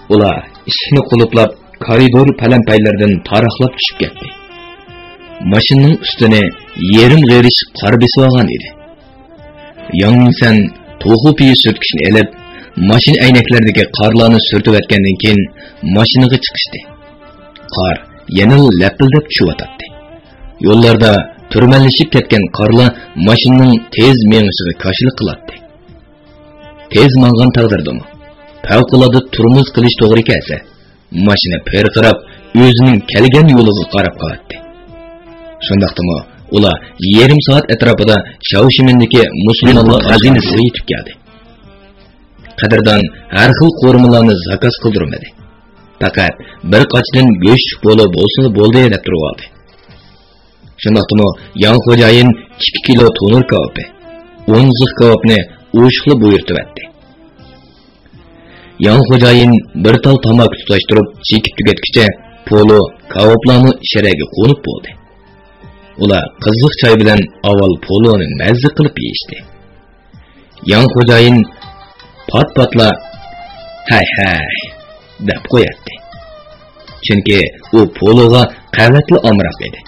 ئۇلار ئىشىكنى قۇلۇپلاپ، كارىدور پەلەمپەيلىرىدىن تاراقلاپ چۈشۈپ كەتتى. ماشىنىنىڭ ئۈستىنى يېرىم غېرىچ قار بېسىۋالغان ئىدى. ياڭ مىڭسەن توخۇ پېيى سۈرتكۈچنى ئېلىپ، ماشىنا ئەينەكلىرىدىكى قارلارنى سۈرتۈۋەتكەندىن كېيىن، ماشىنىغا چىقىشتى. قار يەنىلا لەپىلدەپ چۈشۈۋاتاتتى. يوللاردا تۈرمەلىشىپ كەتكەن قارلار ماشىنىنىڭ تېز مېڭىشىغا كاشىلىق قىلاتتى. تېز ماڭغان تەقدىردىمۇ، پەۋقۇلئاددە تورمۇز قىلىش توغرا كەلسە، ماشىنا پىرقىراپ، ئۆزىنىڭ كەلگەن يولىغا قاراپ قالاتتى. شۇنداقتىمۇ ئۇلار يېرىم سائەت ئەتراپىدا شاۋشىمىندىكى مۇسۇلمانلار خەزىنىسىگە يېتىپ كەلدى. قەدىردان ھەر خىل قورۇمىلارنى زاكاز قىلدۇرمىدى. پەقەت بىر قاچىدىن گۆشلۈك پولۇ بولسىلا بولدى دەپ تۇرۇۋالدى. شۇنداقتىمۇ ياڭ خوجايىن ئىككى كىلو تونۇر كاۋىپى، ئون زىخ كاۋاپنى ئوشۇقلا بۇيرۇتۇۋەتتى. ياڭ خوجايىن بىر تال تاماكا تۇتاشتۇرۇپ چېكىپ تۈگەتكۈچە، پولۇ، كاۋاپلارمۇ شىرەگە قونۇپ بولدى. ئۇلار قىزىق چاي بىلەن ئاۋۋال پولونى مەززە قىلىپ يېيىشتى. ياڭ خوجايىن پات-پاتلا «ھەي، ھەي» دەپ قوياتتى. چۈنكى ئۇ پولوغا قەۋەتلا ئامراق ئىدى.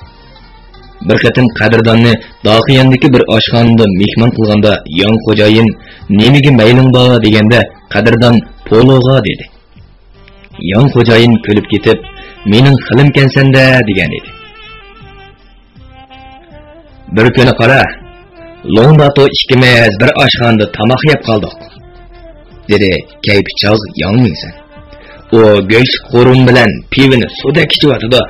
بىر قېتىم قەدىرداننى داخىيەندىكى بىر ئاشخانىدا مېھمان قىلغاندا، ياڭ خوجايىن «نېمىگە مەيلىڭ بار؟» دېگەندە، قەدىردان «پولوغا» دېدى. ياڭ خوجايىن كۈلۈپ كېتىپ، «مېنىڭ خىلىمكەنسەن-دە» دېگەن ئىدى. «بىر كۈنى قارا، لوڭداتو ئىككىمىز بىر ئاشخانىدا تاماق يەپ قالدۇق»، دېدى كەيپى چاغ ياڭ مىڭسەن. «ئۇ گۆشلۈك قورۇما بىلەن پىۋىنى سۇدەك ئىچىۋاتىدۇ.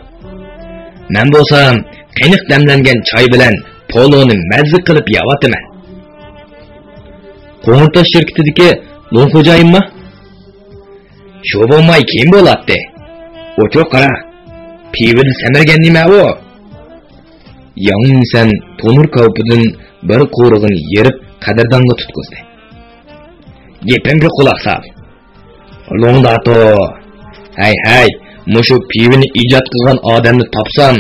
مەن بولسام قېنىق دەملەنگەن چاي بىلەن پولونى مەززە قىلىپ يەۋاتىمەن.» «قوڭۇرتاش شىركىتىدىكى لوڭ خوجايىنمۇ؟» «شۇ بولماي كىم بولاتتى؟ ئوچۇق قارا، پىۋىدە سەمرىگەن نېمە ئۇ؟» ياڭ مىڭسەن تونۇر كاۋىپىدىن بىر قورۇغىنى يېرىپ قەدىردانغا تۇتقۇزدى. «گېپىمگە قۇلاق سال، لوڭداتو. ھەي، ھەي، مۇشۇ پىۋىنى ئىجاد قىلغان ئادەمنى تاپسام،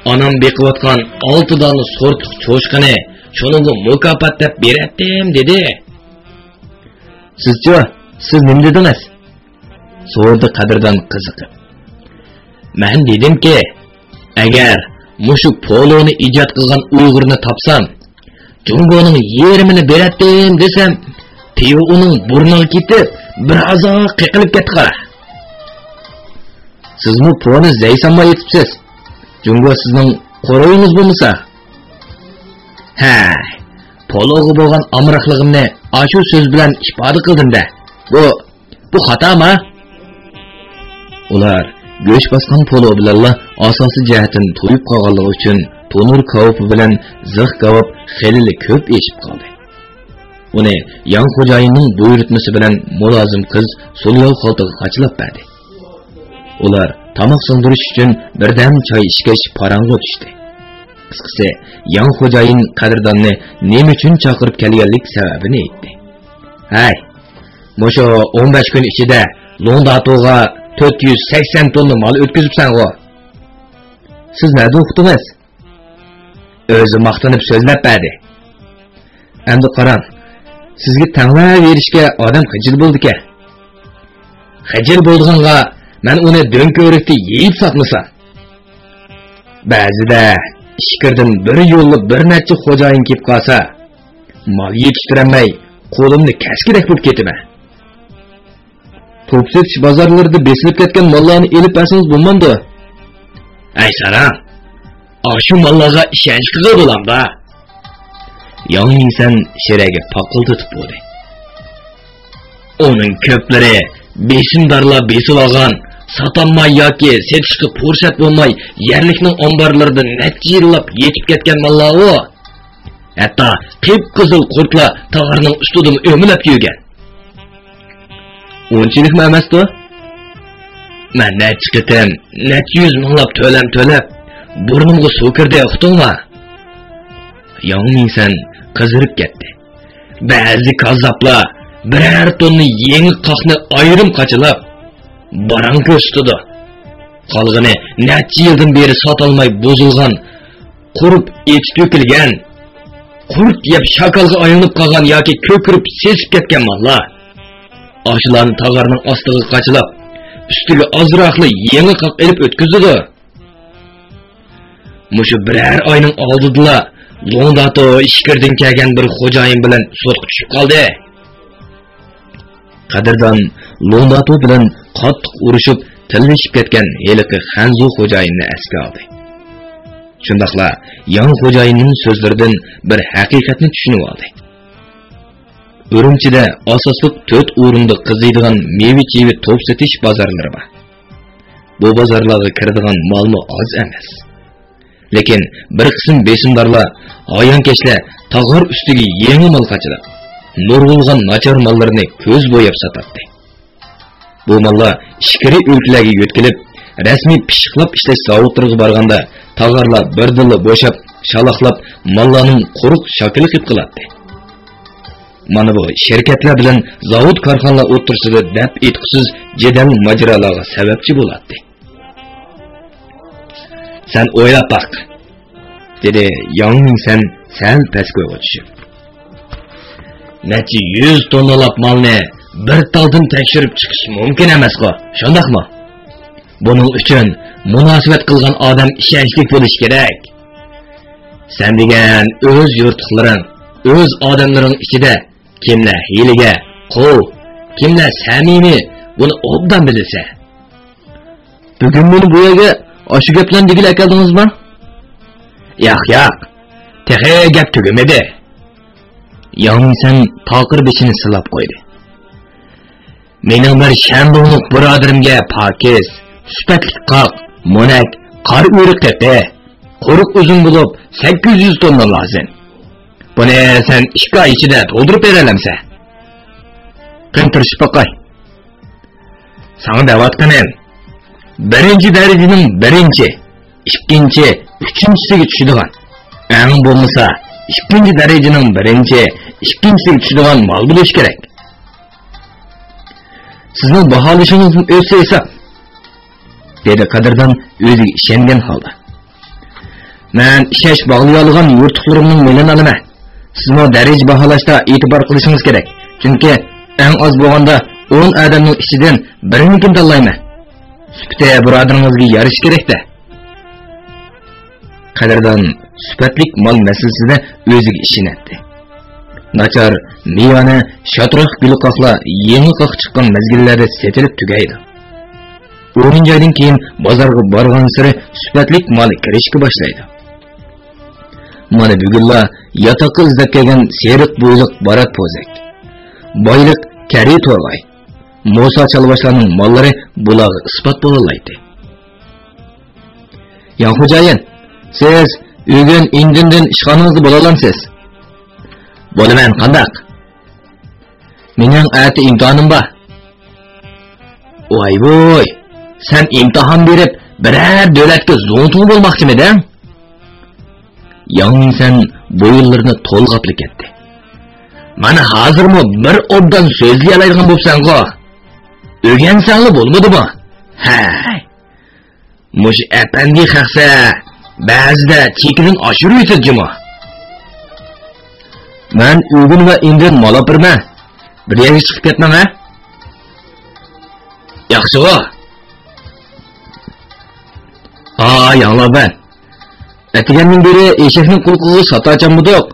ئانام بېقىۋاتقان ئالتە دانە سورتلۇق چوشقىنى شۇنىڭغا مۇكاپات دەپ بېرەتتىم» دېدى. «سىزچۇ؟ سىز نېمە دېدىڭىز؟» سورىدى قەدىردان قىزىقىپ. «مەن دېدىمكى، ئەگەر مۇشۇ پولونى ئىجاد قىلغان ئۇيغۇرنى تاپسام، جۇڭگونىڭ يېرىمىنى بېرەتتىم دېسەم، پىۋا ئۇنىڭ بۇرنىغا كېتىپ، بىر ھازا قېقىلىپ كەتتى قارا.» «سىزمۇ پونى زەي سانماي ئېتىپسىز. جۇڭگو سىزنىڭ قورۇيىڭىز بولمىسا.» «ھە، پولوغا بولغان ئامراقلىقىمنى ئاشۇ سۆز بىلەن ئىپادە قىلدىم-دە. بۇ، بۇ خاتامۇ؟» ئۇلار گۆش باسقان پولو بىلەنلا ئاساسىي جەھەتتىن تويۇپ قالغانلىقى ئۈچۈن تونۇر كاۋىپى بىلەن زىخ كاۋاپ خېلىلا كۆپ ئېشىپ قالدى. ئۇنى ياڭ خوجايىننىڭ بۇيرۇتمىسى بىلەن مۇلازىم قىز سولياۋ خالتىغا قاچىلاپ بەردى. ئۇلار تاماق سىڭدۈرۈش ئۈچۈن بىردەم چاي ئىچكەچ پاراڭغا چۈشتى. قىسقىسى، ياڭ خوجايىن قەدىرداننى نېمە ئۈچۈن چاقىرىپ كەلگەنلىك سەۋەبىنى ئېيتتى. «ھەي، مۇشۇ ئون بەش كۈن ئىچىدە لوڭداتوغا تۆت يۈز سەكسەن توننا مال ئۆتكۈزۈپسەنغۇ؟ سىز نەدە ئۇقتىڭىز؟» ئۆزى ماختىنىپ سۆزلەپ بەردى. ئەمدى قاراڭ، سىزگە تەڭلەۋېرىشكە ئادەم خىجىل بولىدىكەن. خىجىل بولىدىغانغا مەن ئۇنى دۆڭكۆۋرۈكتە يېيىپ ساتمىسام. بەزىدە ئىچكىرىدىن بىر يوللا بىر نەچچە خوجايىن كېلىپ قالسا، مال يېتىشتۈرەلمەي قولۇمنى كەسكۈدەك بولۇپ كېتىمەن. توپ سېتىش بازارلىرىدا بېسىلىپ كەتكەن ماللارنى ئېلىپ بەرسىڭىز بولمامدۇ؟ ھەي ساراڭ، ئاشۇ ماللارغا ئىشەنچ قىلغىلى بولامدا؟ ياڭ مىڭسەن شىرەگە پاقىلدىتىپ بولدى. ئۇنىڭ كۆپلىرى بېسىمدارلار بېسىۋالغان، ساتالماي ياكى سېتىشقا پۇرسەت بولماي يەرلىكنىڭ ئامبارلىرىدا نەچچە يىللاپ يېتىپ كەتكەن ماللار ئۇ. ھەتتا قىپقىزىل قۇرتلار تاغارنىڭ ئۈستىدىمۇ ئۆمىلەپ يۈرگەن. ئۇنچىلىكمۇ ئەمەستۇ؟ مەن نەچچە قېتىم، نەچچە يۈز مىڭلاپ تۆلەم تۆلەپ، بۇرنۇمغا سۇ كىردى، ئۇقتۇڭما؟ ياڭ مىڭسەن قىزىرىپ كەتتى. بەزى كاززاپلار بىرەر توننا يېڭى قاقنى ئايرىم قاچىلاپ، باراڭ كۆرسىتىدۇ. قالغىنى نەچچە يىلدىن بېرى ساتالماي بۇزۇلغان، قۇرۇپ ئېچى تۆكۈلگەن، قۇرت يەپ شاكالغا ئايلىنىپ قالغان ياكى كۆكىرىپ سېسىپ كەتكەن ماللار. ئاشۇلارنى تاغارنىڭ ئاستىغا قاچىلاپ، ئۈستىگە ئازراقلا يېڭى قاق ئېلىپ ئۆتكۈزىدۇ. مۇشۇ بىرەر ئاينىڭ ئالدىدىلا لوڭداتو ئىچكىرىدىن كەلگەن بىر خوجايىن بىلەن سوتقا چۈشۈپ قالدى. قەدىردان لوڭداتو بىلەن قاتتىق ئۇرۇشۇپ، تىللىشىپ كەتكەن ھېلىقى خەنزۇ خوجايىننى ئەسكە ئالدى. شۇنداقلا ياڭ خوجايىننىڭ سۆزلىرىدىن بىر ھەقىقەتنى چۈشىنىۋالدى. ئۈرۈمچىدە ئاساسلىق تۆت ئورۇندا قىزىيدىغان مېۋە-چېۋە توپ سېتىش بازارلىرى بار. بۇ بازارلارغا كىرىدىغان مالمۇ ئاز ئەمەس. لېكىن بىر قىسىم بېسىمدارلار، ھايانكەشلەر تاغار ئۈستىگە يېڭى مال قاچىلاپ، نۇرغۇنلىغان ناچار ماللىرىنى كۆز بوياپ ساتاتتى. بۇ ماللار ئىچكىرى ئۆلكىلەرگە يۆتكىلىپ، رەسمىي پىششىقلاپ ئىشلەش زاۋۇتلىرىغا بارغاندا، تاغارلار بىردىنلا بوشاپ، شالاقلاپ، ماللارنىڭ قۇرۇق شاكىلى قىلىپ قالاتتى. مانا بۇ شىركەتلەر بىلەن زاۋۇت-كارخانىلار ئوتتۇرىسىدا دەپ ئېيتقۇسىز جېدەل-ماجىرالارغا سەۋەبچى بولاتتى. سەن ئويلاپ باق. دېدى ياڭ مىڭسەن سەل پەسكويغا چۈشۈپ. نەچچە يۈز توننىلاپ مالنى بىر تالدىن تەكشۈرۈپ چىقىش مۇمكىن ئەمەسقۇ، شۇنداقمۇ؟ بۇنىڭ ئۈچۈن مۇناسىۋەت قىلغان ئادەم ئىشەنچلىك بولۇشى كېرەك. سەن دېگەن ئۆز يۇرتلۇقلىرىڭ، ئۆز ئادەملىرىڭ ئىچىدە كىملەر ھىيلىگەر، قۇل، كىملەر سەمىمىي، بۇنى ئوبدان بىلىسەن. بۈگۈن مېنى بۇ يەرگە ئاشۇ گەپلەرنى دېگىلى ئەكەلدىڭىزمۇ؟ ياق، ياق، تېخى گەپ تۈگىمىدى. ياڭ مىڭسەن تاقىر بېشىنى سىلاپ قويدى. مېنىڭ بىر شەندۇڭلۇق بۇرادىرىمگە پاكىز، سۈپەتلىك قاق، مونەك، قارا ئۆرۈك قېپى، قۇرۇق ئۈزۈم بولۇپ سەككىز يۈز توننا لازىم. بۇنى سەن ئىككى ئاي ئىچىدە تولدۇرۇپ بېرەلەمسەن؟ قېنى تىرىشىپ باقاي. ساڭا دەۋاتقىنىم، بىرىنچى دەرىجىنىڭ بىرىنچى، ئىككىنچى، ئۈچىنچىسىگە چۈشىدىغان، ئەڭ بولمىسا ئىككىنچى دەرىجىنىڭ بىرىنچى، ئىككىنچىسىگە چۈشىدىغان مال بولۇشى كېرەك. سىزنىڭ باھالىشىڭىزدىن ئۆتسە ھېساب، دېدى قەدىردان ئۆزىگە ئىشەنگەن ھالدا. مەن ئىشەنچ باغلىيالىغان يۇرتلۇقلىرىمنىڭ مېلىنى ئالىمەن. سىزمۇ دەرىجە باھالاشتا ئېتىبار قىلىشىڭىز كېرەك. چۈنكى ئەڭ ئاز بولغاندا ئون ئادەمنىڭ ئىچىدىن بىرىنىڭكىنى تاللايمەن. سۈپىتى بۇرادىرىڭىزگە يارىشى كېرەك-دە. قەدىردان سۈپەتلىك مال مەسىلىسىدە ئۆزىگە ئىشىنەتتى. ناچار، مىيانە، شاتراق گۈلى قاقلار يېڭى قاق چىققان مەزگىللەردە سېتىلىپ تۈگەيدۇ. ئونىنچى ئايدىن كېيىن بازارغا بارغانسېرى سۈپەتلىك مال كىرىشكە باشلايدۇ. مانا بۈگۈنلا ياتاققا ئىزدەپ كەلگەن سېرىق بويلۇق بارات پوزەك، بايلىق كەرى تورغاي، موسا چالۋاشلارنىڭ ماللىرى بۇلارغا ئىسپات بولالايتتى. ياڭ خوجايىن، سىز بۈگۈن ئىندىندىن ئىشخانىڭىزدا بولالامسىز؟ بولىمەن، قانداق؟ مېنىڭ ئەتە ئىمتىھانىم بار. ۋاي ۋۇي، سەن ئىمتىھان بېرىپ بىرەر دۆلەتكە زۇڭتۇڭ بولماقچىمىدىڭ؟ ياڭ مىڭسەن بويۇنلىرىنى تولغاپلا كەتتى. مانا ھازىرمۇ بىر ئوبدان سۆزلىيەلەيدىغان بوپسەنغۇ. ئۆگەنسەڭلا بولمىدىمۇ؟ ھەي. مۇشۇ ئەپەندى خەقسە بەزىدە چېكىدىن ئاشۇرۇۋېتىدۇ جۇمۇ. مەن ئۆگۈن ۋە ئىندىن مال ئاپىرىمەن. بىر يەرگە چىقىپ كەتمەڭ ھە. ياخشىغۇ. ئا، ياڭلار بەن. ئەتىگەندىن بېرى ئېشەكنىڭ قۇلىقىغا ساتا چالمىدۇق.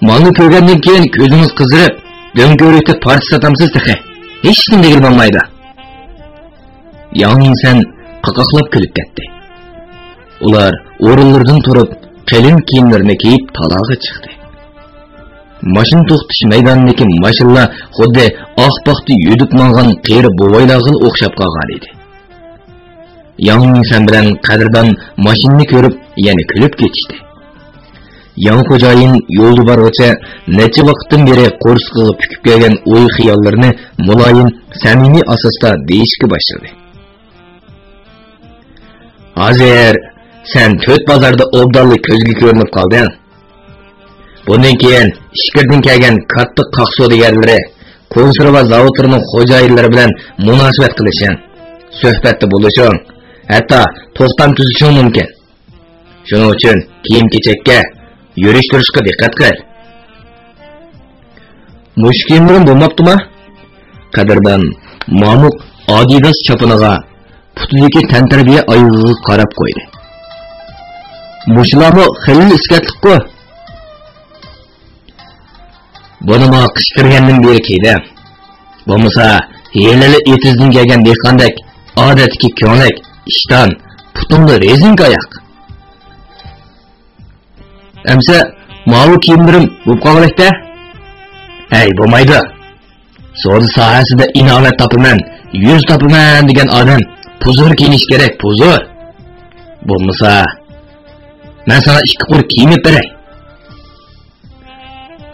مالنى كۆرگەندىن كېيىن كۆزىڭىز قىزىرىپ، دۆڭ كۆۋرۈكتە پارچە ساتامسىز تېخى. ھېچنېمە دېگىلى بولمايدۇ. ياڭ مىڭسەن قاقاقلاپ كۈلۈپ كەتتى. ئۇلار ئورۇنلىرىدىن تۇرۇپ، قېلىن كىيىملىرىنى كىيىپ تالاغا چىقتى. ماشىنا توختىتىش مەيدانىدىكى ماشىنىلار خۇددى ئاق پاختا يۈدۈپ ماڭغان قېرى بوۋايلارغىلا ئوخشاپ قالغانىدى. ياڭ مىڭسەن بىلەن قەدىردان ماشىنىنى كۆرۈپ يەنە كۈلۈپ كېتىشتى. ياڭ خوجايىن يولدا بارغۇچە نەچچە ۋاقىتتىن بېرى قورسىقىغا پۈكۈپ كەلگەن ئوي-خىياللىرىنى مۇلايىم، سەمىمىي ئاساستا دېيىشكە باشلىدى. ھازىر سەن تۆت بازاردا ئوبدانلا كۆزگە كۆرۈنۈپ قالدىڭ. بۇندىن كېيىن ئىچكىرىدىن كەلگەن كاتتا قاق سودىگەرلىرى، كونسېرۋا زاۋۇتلىرىنىڭ خوجايىنلىرى بىلەن مۇناسىۋەت قىلىشىڭ، سۆھبەتتە بولۇشۇڭ، ھەتتا توختام تۈزۈشۈڭ مۇمكىن. شۇنىڭ ئۈچۈن كىيىم-كېچەككە، يۈرۈش-تۇرۇشقا دىققەت قىل. مۇشۇ كىيىملىرىم بولماپتۇما؟ قەدىردان مامۇق ئادىداس چاپىنىغا، پۇتىدىكى تەنتەربىيە ئايىغىغا قاراپ قويدى. مۇشۇلارمۇ خېلىلا ئىسكەتلىكقۇ. بۇنىمۇ قىش كىرگەندىن بېرى كىيدىم. بولمىسا ھېلىلا ئېتىزدىن كەلگەن دېھقاندەك ئادەتتىكى كۆڭلەك، ئىشتان، پۇتۇڭدا رېزىنكا ئاياق. ئەمسە ماۋۇ كىيىملىرىم بولۇپ قالغۇدەك-دە. ھەي، بولمايدۇ. سودا ساھەسىدە ئىناۋەت تاپىمەن، يۈز تاپىمەن دېگەن ئادەم پۇزۇر كىيىنىشى كېرەك، پۇزۇر. بولمىسا مەن ساڭا ئىككى قۇر كىيىم ئېلىپ بېرەي.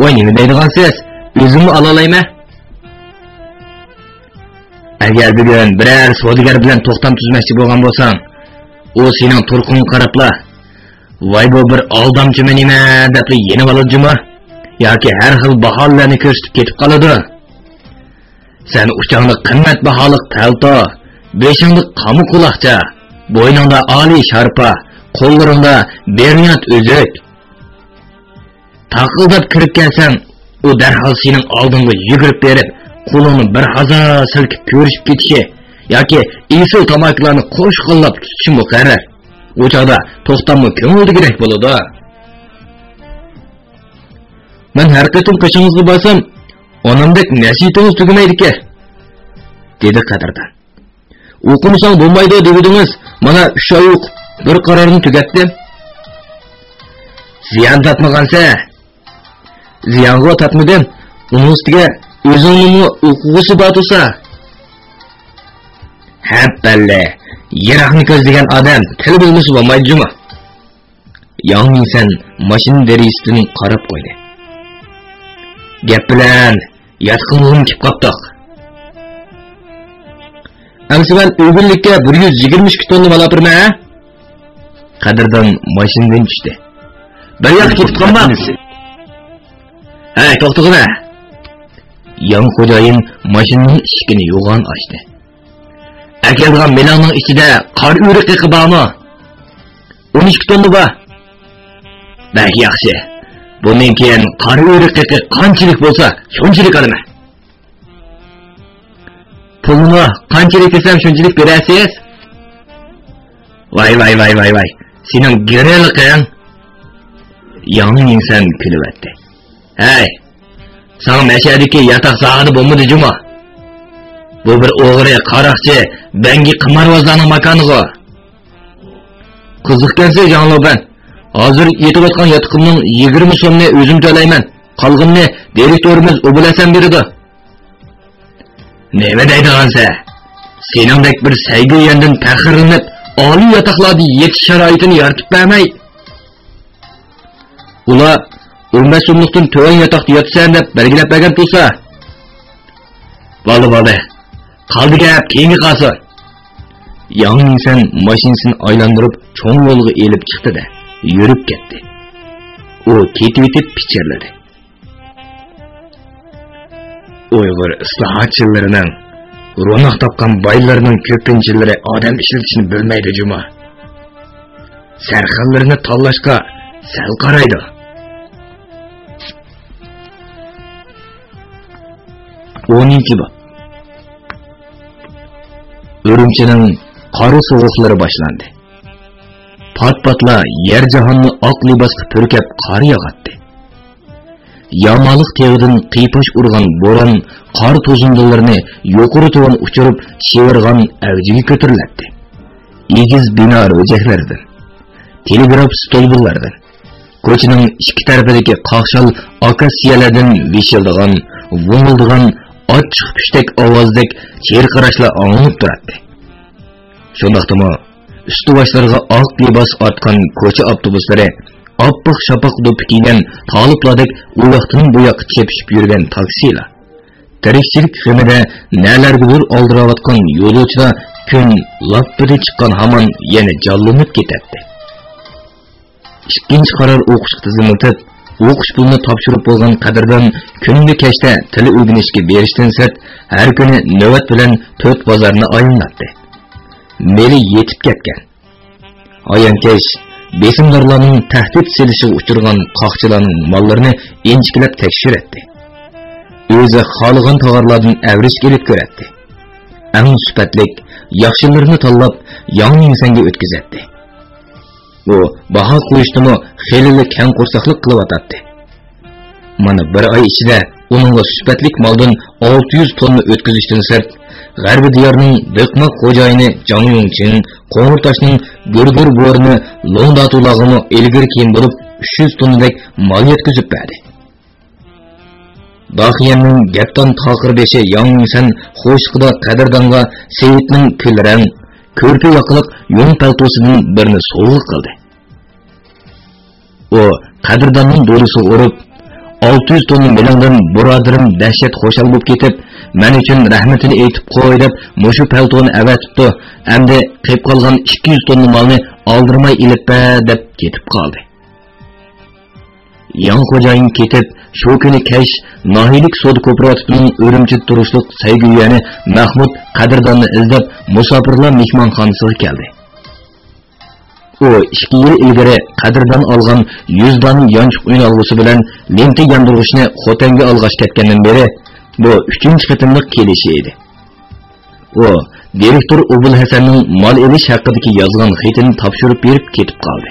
ۋاي، نېمە دەيدىغانسىز؟ ئۆزۈممۇ ئالالايمەن. ئەگەر بۈگۈن بىرەر سودىگەر بىلەن توختام تۈزمەكچى بولغان بولساڭ، ئۇ سېنىڭ تۇرقۇڭغا قاراپلا، ۋاي، بۇ بىر ئالدامچىمۇ نېمە دەپلا يېنىۋالىدۇ جۇمۇ. ياكى ھەر خىل باھانىلەرنى كۆرسىتىپ كېتىپ قالىدۇ. سەن ئۇچاڭدا قىممەت باھالىق پەلتو، بېشىڭدا قاما قۇلاقچا، بوينۇڭدا ئالىي شارپا، قوللىرىڭدا بىر يات ئۈزۈك. تاقىلداپ كىرىپ كەلسەڭ، ئۇ دەرھال سېنىڭ ئالدىڭغا يۈگۈرۈپ بېرىپ، قولۇڭنى بىر ھازا سىلكىپ كۆرۈشۈپ كېتىشى ياكى ئېسىل تاماكىلارنى قوشقانلاپ تۇتۇشى مۇقەررەر. ئۇ چاغدا توختاممۇ كۆڭۈل دېگۈدەك بولىدۇ. مەن ھەر قېتىم قېشىڭىزغا بارسام، ئانامدەك نەسىھىتىڭىز تۈگىمەيدىكەن، دېدى قەدىردان. ئوقۇمىساڭ بولمايدۇ دېگۈدىڭىز، مانا ئۈچ ئاي ئوقۇپ، بىر قارارنى تۈگەتتىم. زىيان تارتمىغانسەن. زىيانغۇ تارتمىدىم. ئۇنىڭ ئۈستىگە ئۆزۈڭنىڭمۇ ئوقۇغۇسى بار تۇرسا. ھەپپەللە، يىراقنى كۆزلىگەن ئادەم تىل بىلمىسە بولمايدۇ جۇمۇ. ياڭ مىڭسەن ماشىنا دېرىزىسىدىن قاراپ قويدى. گەپ بىلەن ياتىقىمىزغىمۇ كېلىپ قاپتۇق. ئەمسە مەن ئۆگۈنلۈككە بىر يۈز يىگىرمە ئىككى توننا مال ئاپىرىمەن، ھە؟ قەدىردان ماشىنىدىن چۈشتى. بىر ياققا كېتىپ قالما. ھەي، توختىغىنە! ياڭ خوجايىن ماشىنىنىڭ ئىشىكىنى يوغان ئاچتى. ئەكەلگەن مېلىڭنىڭ ئىچىدە قارا ئۆرۈك قېقى بارمۇ؟ ئون ئىككى توننا بار. بەك ياخشى. بۇندىن كېيىن قارا ئۆرۈك قېقى قانچىلىك بولسا، شۇنچىلىك ئالىمەن. پۇلنىمۇ قانچىلىك دېسەم، شۇنچىلىك بېرەرسىز؟ ۋاي، ۋاي، ۋاي، ۋاي، ۋاي. سېنىڭ گىرىلىقىڭ. ياڭ مىڭسەن كۈلۈۋەتتى. ھەي، ساڭا مەشەدىكى ياتاق زادى بولمىدى جۇمۇ. بۇ بىر ئوغرى، قاراقچى، بەڭگى، قىمارۋازلارنىڭ ماكانىغۇ. قىزىقكەنسىز، جاڭ لوبەن. ھازىر يېتىۋاتقان ياتىقىمنىڭ يىگىرمە سومنى ئۆزۈم تۆلەيمەن. قالغىنىنى دىرېكتورىمىز ئوبۇل ھەسەن بېرىدۇ. نېمە دەيدىغانسەن؟ سېنىڭدەك بىر سەيگۈيەندىن پەخىرلىنىپ، ئالىي ياتاقلاردا يېتىش شارائىتىنى يارىتىپ بەرمەي. ئۇلار ئون بەش سوملۇقتىن تۆۋەن ياتاقتا ياتىسەن دەپ بەلگىلەپ بەرگەن تۇرسا. بولدى، بولدى. قالدى گەپ، كېيىنگە قالسۇن. ياڭ مىڭسەن ماشىنىسىنى ئايلاندۇرۇپ، چوڭ يولغا ئېلىپ چىقتى-دە، يۈرۈپ كەتتى. ئۇ كېتىۋېتىپ پىچىرلىدى. ئۇيغۇر ئىسلاھاتچىلىرىنىڭ، روناق تاپقان بايلىرىنىڭ كۆپىنچىلىرى ئادەم ئىشلىتىشنى بىلمەيدۇ جۇمۇ. سەرخىللىرىنى تاللاشقا سەل قارايدۇ. ئونىنچى باب. ئۈرۈمچىنىڭ قارا سوغۇقلىرى باشلاندى. پات-پاتلا يەر-جاھاننى ئاق لىباسقا پۈركەپ قار ياغاتتى. يامالىق تېغىدىن قىيپاش ئۇرغان بوران قار توزۇندىلىرىنى يۇقىرى-تۆۋەن ئۇچۇرۇپ، شىۋىرغان ئەۋجىگە كۆتۈرۈلەتتى. ئېگىز بىنا رۆجەكلىرىدىن، تېلېگراف ستولبىلىرىدىن، كوچىنىڭ ئىككى تەرىپىدىكى قاقشال ئاكاسىيەلەردىن ۋىشىلدىغان، ۋوڭۇلدىغان، ئاچچىق پۇشتەك ئاۋازدەك چىرقىراشلار ئاڭلىنىپ تۇراتتى. شۇنداقتىمۇ، ئۈستى-باشلىرىغا ئاق لىباس ئارتقان كوچا ئاپتوبۇسلىرى، ئاپئاق شاپاق دوپپا كىيگەن تالىپلاردەك ئۇ ياقتىن بۇ ياققا چېپىشىپ يۈرگەن تاكسىلار، تىرىكچىلىك غېمىدە نەلەرگىدۇر ئالدىراۋاتقان يولۇچىلار كۈن لاپپىدە چىققان ھامان يەنە جانلىنىپ كېتەتتى. ئىككىنچى قارار ئوقۇشقا تىزىملىتىپ، ئوقۇش پۇلىنى تاپشۇرۇپ بولغان قەدىردان كۈندە كەچتە تىل ئۆگىنىشكە بېرىشتىن سىرت، ھەر كۈنى نۆۋەت بىلەن تۆت بازارنى ئايلىناتتى. مېلى يېتىپ كەتكەن. ئايانكەش، بېسىمدارلارنىڭ تەھدىت سېلىشىغا ئۇچرىغان قاقچىلارنىڭ ماللىرىنى ئىنچىكىلەپ تەكشۈرەتتى. ئۆزى خالىغان تاغارلاردىن ئەۋرىشكە ئېلىپ كۆرەتتى. ئەڭ سۈپەتلىك، ياخشىلىرىنى تاللاپ، ياڭ مىڭسەنگە ئۆتكۈزەتتى. ئۇ باھا قويۇشتىمۇ خېلىلا كەڭ قورساقلىق قىلىۋاتاتتى. مانا بىر ئاي ئىچىدە ئۇنىڭغا سۈپەتلىك مالدىن ئالتە يۈز توننا ئۆتكۈزۈشتىن سىرت، غەربىي دىيارنىڭ دىقماق خوجايىنى جاڭ يۇڭچىڭ قوڭۇرتاشنىڭ گۈرگۈر بورىنى لوڭداتۇلاغىمۇ ئىلگىرى كېيىن بولۇپ ئۈچ يۈز توننىدەك مال يەتكۈزۈپ بەردى. داخىيەننىڭ گەپدان تاقىر بېشى ياڭ مىڭسەن خوشلۇقىدا قەدىردانغا سېيىتنىڭ كۈل رەڭ، كۆرپە ياقىلىق يۇڭ پەلتوسىدىن بىرنى سوۋغا قىلدى. ئۇ قەدىرداننىڭ دولىسىغا ئۇرۇپ، «ئالتە يۈز توننا مېلىڭدىن بۇرادىرىم دەھشەت خۇشال بولۇپ كېتىپ، مەن ئۈچۈن رەھمىتىنى ئېيتىپ قوي» دەپ، مۇشۇ پەلتونى ئەۋەتىپتۇ، ئەمدى قېلىپ قالغان ئىككى يۈز توننا مالنى ئالدىرىماي ئېلىپ بەر دەپ كېتىپ قالدى. ياڭ خوجايىن كېتىپ، شۇ كۈنى كەچ ناھىيىلىك سودا كوپىراتىپىنىڭ ئۈرۈمچىدە تۇرۇشلۇق سەيگۈيەنى مەخمۇت قەدىرداننى ئىزدەپ، مۇساپىرلار مېھمانخانىسىغا كەلدى. ئۇ ئىككى يىل ئىلگىرى قەدىردان ئالغان يۈز دانە يانچۇق ئۈنئالغۇسى بىلەن لېنتا ياندۇرغۇچنى خوتەنگە ئالغاچ كەتكەندىن بېرى بۇ ئۈچىنچى قېتىملىق كېلىشى ئىدى. ئۇ دىرېكتور ئوبۇلھەسەننىڭ مال ئېلىش ھەققىدىكى يازغان خېتىنى تاپشۇرۇپ بېرىپ كېتىپ قالدى.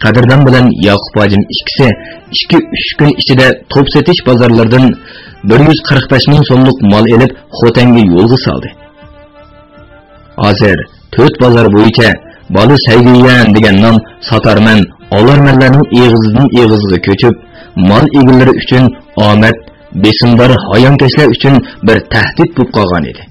قەدىردان بىلەن ياقۇپ ھاجىم ئىككىسى ئىككى-ئۈچ كۈن ئىچىدە توپ سېتىش بازارلىرىدىن بىر يۈز قىرىق بەش مىڭ سوملۇق مال ئېلىپ، خوتەنگە يولغا سالدى. ھازىر تۆت بازار بويىچە بالا سەيگۈيەن دېگەن نام ساتارمەن، ئالارمەنلەرنىڭ ئېغىزىدىن ئېغىزغا كۆچۈپ، مال ئىگىلىرى ئۈچۈن ئامەت، بېسىمدار ھايانكەشلەر ئۈچۈن بىر تەھدىت بولۇپ قالغان ئىدى.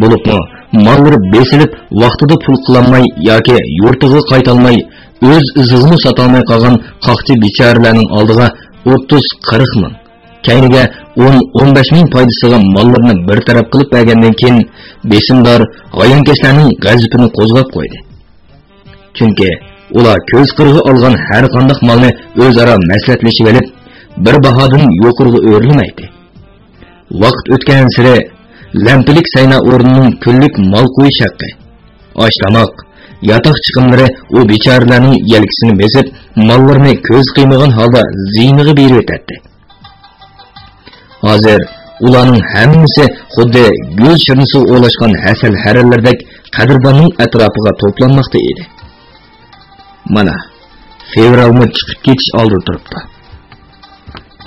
بولۇپمۇ ماللىرى بېسىلىپ، ۋاقتىدا پۇل قىلالماي ياكى يۇرتىغا قايتالماي، ئۆز ئىزىغىمۇ ساتالماي قالغان قاقچى بىچارىلەرنىڭ ئالدىغا ئوتتۇز، قىرىق مىڭ، كەينىگە ئون، ئون بەش مىڭ پايدىسىغا ماللىرىنى بىر تەرەپ قىلىپ بەرگەندىن كېيىن، بېسىمدار ھايانكەشلەرنىڭ غەزىپىنى قوزغاپ قويدى. چۈنكى ئۇلار كۆز قىرىغا ئالغان ھەر قانداق مالنى ئۆزئارا مەسلىھەتلىشىۋېلىپ، بىر باھادىن يۇقىرىغا ئۆرلىمەيتتى. ۋاقىت ئۆتكەنسېرى لەمپىلىك سەينا ئورنىنىڭ كۈنلۈك مال قويۇش ھەققى، ئاش-تاماق، ياتاق چىقىملىرى ئۇ بىچارىلەرنىڭ يەلكىسىنى بېسىپ، ماللىرىنى كۆز قىيمىغان ھالدا زىيىنىغا بېرىۋېتەتتى. ھازىر ئۇلارنىڭ ھەممىسى خۇددى گۈل شىرنىسىغا ئولاشقان ھەسەل ھەرەللىرىدەك قەدىرداننىڭ ئەتراپىغا توپلانماقتا ئىدى. مانا، فېۋرالمۇ چىقىپ كېتىش ئالدىدا تۇرۇپتۇ.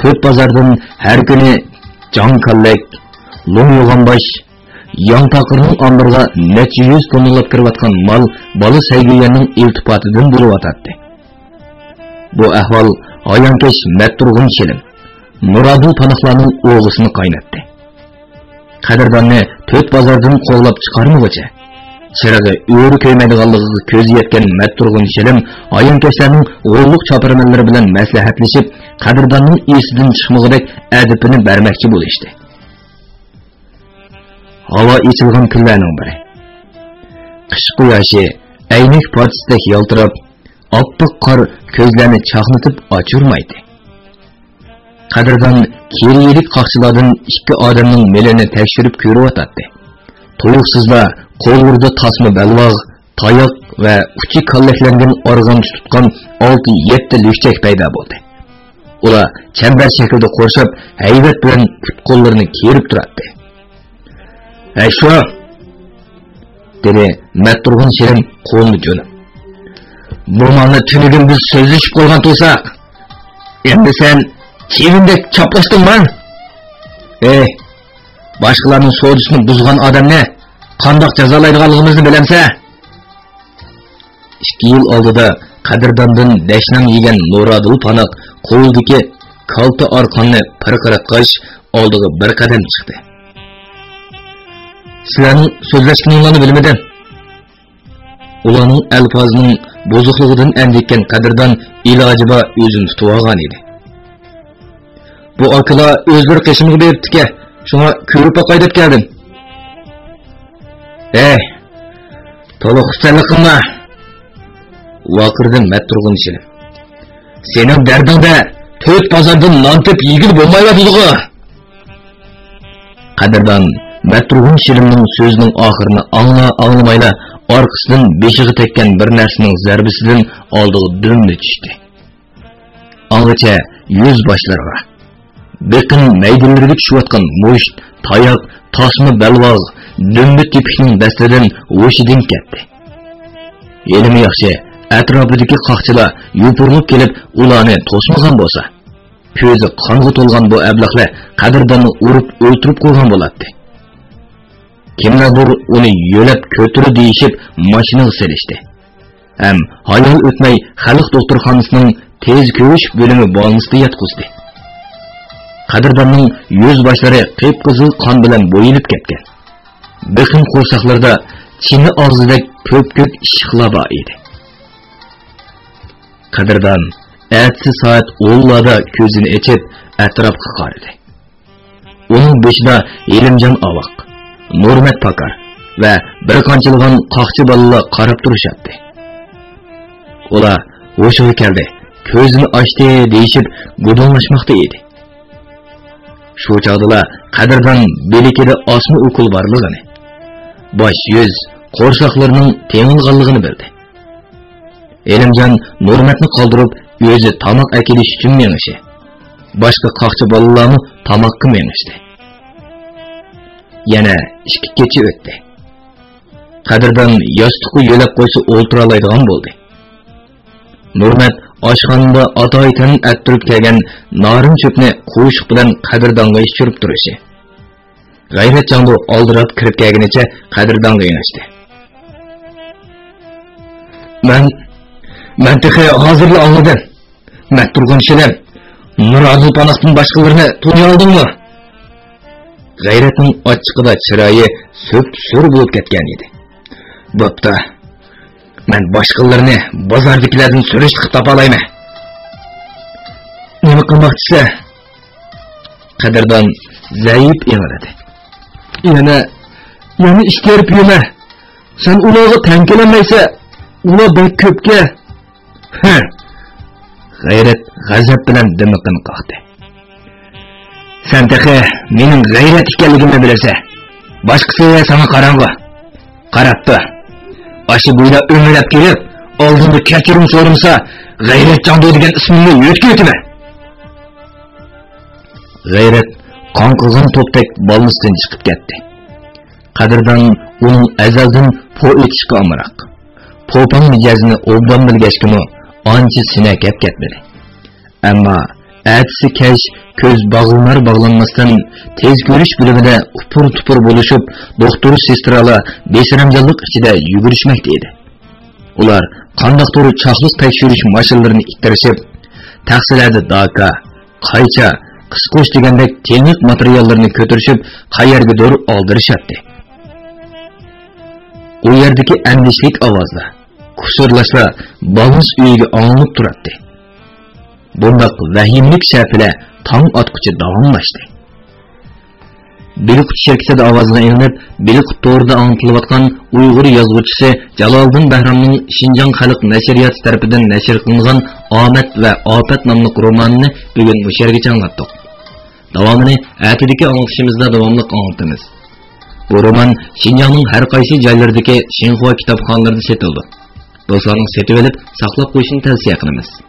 تۆت بازاردىن ھەر كۈنى جاڭ كاللەك، لوڭ يوغانباش، ياڭ تاقىرنىڭ ئامبىرىغا نەچچە يۈز توننىلاپ كىرىۋاتقان مال بالا سەيگۈيەننىڭ ئىلتىپاتىدىن بولۇۋاتاتتى. بۇ ئەھۋال ھايانكەش مەتتۇرغۇن شىلىم، نۇرادىل پاناقلارنىڭ ئوغىسىنى قايناتتى. قەدىرداننى تۆت بازاردىن قوغلاپ چىقارمىغۇچە، چىرىغى ئۆرە كۆيمەيدىغانلىقىغا كۆزى يەتكەن مەتتۇرغۇن شىلىم ھايانكەشلەرنىڭ غوللۇق چاپىرىمەنلىرى بىلەن مەسلىھەتلىشىپ، قەدىرداننىڭ ئېسىدىن چىقمىغۇدەك ئەدىپىنى بەرمەكچى بولۇشتى. ھاۋا ئېچىلغان كۈنلەرنىڭ بىرى. قىش قۇياشى ئەينەك پارچىسىدەك يالتىراپ، ئاپئاق قار كۆزلەرنى چاقنىتىپ ئاچۇرمايتتى. قەدىردان كېرىيىلىك قاقچىلاردىن ئىككى ئادەمنىڭ مېلىنى تەكشۈرۈپ كۆرۈۋاتاتتى. تۇيۇقسىزلا قوللىرىدا تاسما بەلباغ، تاياق ۋە ئۇچى كاللەكلەنگەن ئارغامچا تۇتقان ئالتە-يەتتە لۈكچەك پەيدا بولدى. ئۇلار چەمبەر شەكىلدە قورشاپ، ھەيۋەت بىلەن پۇت-قوللىرىنى كېرىپ تۇراتتى. «ھەي، شۇ!» دېدى مەتتۇرغۇن شېرىن قولىنى جۇنۇپ. «بۇ مالنى تۈنۈگۈن بىز سۆزلىشىپ قويغان تۇرساق، ئەمدى سەن چىۋىندەك چاپلاشتىڭما؟ ئېي، باشقىلارنىڭ سودىسىنى بۇزغان ئادەمنى قانداق جازالايدىغانلىقىمىزنى بىلەمسەن؟» ئىككى يىل ئالدىدا قەدىرداندىن دەشنام يېگەن نۇرادىل پاناق قولىدىكى كالتە ئارقاننى پىرقىراتقاچ، ئالدىغا بىر قەدەم چىقتى. «سىلەرنىڭ سۆزلەشكىنىڭلارنى بىلمىدىم.» ئۇلارنىڭ ئەلپازىنىڭ بۇزۇقلۇقىدىن ئەندىككەن قەدىردان ئىلاجى بار ئۆزىنى تۇتۇۋالغان ئىدى. «بۇ ئاكىلار ئۆزلىرى قېشىمغا بېرىپتىكەن، شۇڭا كۆرۈپ باقاي دەپ كەلدىم.» «ھەي، تولا خۇپسەنلىك قىلما!» ۋارقىرىدى مەتتۇرغۇن شېرىن. «سېنىڭ دەردىڭدە تۆت بازاردىن نان تېپىپ يېگىلى بولمايۋاتىدىغۇ!» قەدىردان مەتتۇرغۇن شېرىننىڭ سۆزىنىڭ ئاخىرىنى ئاڭلا-ئاڭلىمايلا، ئارقىسىدىن بېشىغا تەگكەن بىر نەرسىنىڭ زەربىسىدىن ئالدىغا دۈملا چۈشتى. ئاڭغىچە يۈز باشلىرىغا، بېقىن مەيدىنلىرىگە چۈشۈۋاتقان مۇشت، تاياق، تاسما بەلباغ، دۈمبە تېپىكنىڭ دەستىدىن ھوشىدىن كەتتى. ھېلىمۇ ياخشى، ئەتراپىدىكى قاقچىلار يوپۇرۇلۇپ كېلىپ، ئۇلارنى توسمىغان بولسا، كۆزى قانغا تولغان بۇ ئەبلەخلەر قەدىرداننى ئۇرۇپ ئۆلتۈرۈپ قويغان بولاتتى. كىملەردۇر ئۇنى يۆلەپ كۆتۈرە دېيىشىپ، ماشىنىغا سېلىشتى. ھەم ھايال ئۆتمەي خەلق دوختۇرخانىسىنىڭ تېز كۆرۈش بۆلۈمى بالنىستىدا ياتقۇزدى. قەدىرداننىڭ يۈز باشلىرى قىپقىزىل قان بىلەن بويىلىپ كەتكەن. بېقىن قورساقلىرىدا چىنە ئاغزىدەك كۆپكۆك ئىششىقلار بار ئىدى. قەدىردان ئەتىسى سائەت ئونلاردا كۆزىنى ئېچىپ، ئەتراپقا قارىدى. ئۇنىڭ بېشىدا ھېلىمجان ئاۋاق، نۇرمەت پاكار ۋە بىر قانچىلىغان قاقچى بالىلار قاراپ تۇرۇشاتتى. ئۇلار «ھوشىغا كەلدى، كۆزىنى ئاچتى» دېيىشىپ گۇدۇڭلاشماقتا ئىدى. شۇ چاغدىلا قەدىردان بىلىكىدە ئاسما ئوكۇل بارلىقىنى، باش يۈز، قورساقلىرىنىڭ تېڭىلغانلىقىنى بىلدى. ئېلىمجان نۇرمەتنى قالدۇرۇپ، ئۆزى تاماق ئەكېلىش ئۈچۈن مېڭىشى، باشقا قاقچى بالىلارمۇ تاماققا مېڭىشتى. يەنە ئىككى كېچە ئۆتتى. قەدىردان ياستۇققا يۆلەپ قويسا ئولتۇرالايدىغان بولدى. نۇرمەت ئاشخانىدا ئاتايىتەن ئەتتۈرۈپ كەلگەن نارىن چۆپنى قوشۇق بىلەن قەدىردانغا ئىچۈرۈپ تۇرۇشى. غەيرەت جاڭدۇ ئالدىراپ كىرىپ كەلگىنىچە قەدىردانغا يېڭىشتى. مەن، مەن تېخى ھازىرلا ئاڭلىدىم. مەتتۇرغۇن شېلىم، نۇرئادىل پاناھتىن باشقىلىرىنى تونۇيالدىڭمۇ؟ غەيرەتنىڭ ئاچچىقىدا چىرايى سۈپسۈر بولۇپ كەتكەن ئىدى. بوپتۇ. مەن باشقىلىرىنى بازاردىكىلەردىن سۈرۈشتە قىلىپ تاپالايمەن. نېمە قىلماقچىسەن؟ قەدىردان زەئىپ ئىڭرىدى. يەنە، يەنە ئىش تېرىپ يۈرمە. سەن ئۇلارغا تەڭ كېلەلمەيسەن. ئۇلار بەك كۆپكەن. ھە! غەيرەت غەزەپ بىلەن دىمىقىنى قاقتى. سەن تېخى مېنىڭ غەيرەت ئىكەنلىكىمنى بىلىسەن. باشقىسى ساڭا قاراڭغۇ. قاراپ تۇر. ئاشۇ بويدا ئۆمىلەپ كېلىپ، ئالدىمدا كەچۈرۈم سورىمىسا، غەيرەت جاڭدۇ دېگەن ئىسمىمنى يۆتكىۋېتىمەن. غەيرەت قاڭقىغان توپتەك بالنىستىن چىقىپ كەتتى. قەدىردان ئۇنىڭ ئەزەلدىن پو ئېتىشقا ئامراق، پوپاڭ مىجەزىنى ئوبدان بىلگەچكىمۇ، ئانچە سىنە كەپ كەتمىدى. ئەمما ئەتىسى كەچ كۆز باغلىنار باغلانماستىن تېز كۆرۈش بۆلۈمىدە ئۇپۇر-تۇپۇر بولۇشۇپ، دوختۇر، سېسترالار بىسەرەمجانلىق ئىچىدە يۈگۈرۈشمەكتە ئىدى. ئۇلار قانداقتۇر چاقلىق تەكشۈرۈش ماشىنىلىرىنى ئىتتىرىشىپ، تەخسىلەردە داكا، قايچا، قىسقۇچ دېگەندەك تېڭىق ماتېرىياللىرىنى كۆتۈرۈشۈپ، قەيەرگىدۇر ئالدىرىشاتتى. ئۇ يەردىكى ئەندىشىلىك ئاۋازلار، قۇسۇرلاشلار بالنىس ئۆيىگە ئاڭلىنىپ تۇراتتى. بۇنداق ۋەھىمىلىك شەپىلە تاڭ ئاتقۇچە داۋاملاشتى. بېلىققۇت شىركىتىدە ئاۋازغا ئېلىنىپ، بېلىققۇت تورىدا ئاڭلىتىلىۋاتقان ئۇيغۇر يازغۇچىسى جالالىدىن بەھرامنىڭ شىنجاڭ خەلق نەشرىياتى تەرىپىدىن نەشر قىلىنغان ئامەت ۋە ئاپەت ناملىق رومانىنى بۈگۈن مۇشۇ يەرگىچە ئاڭلاتتۇق. داۋامىنى ئەتىدىكى ئاڭلىتىشىمىزدا داۋاملىق ئاڭلىتىمىز. بۇ رومان شىنجاڭنىڭ ھەر قايسى جايلىرىدىكى شىنخۇا كىتابخانىلىرىدا سېتىلىدۇ. دوستلارنىڭ سېتىۋېلىپ ساقلاپ قويۇشىنى تەۋسىيە قىلىمىز.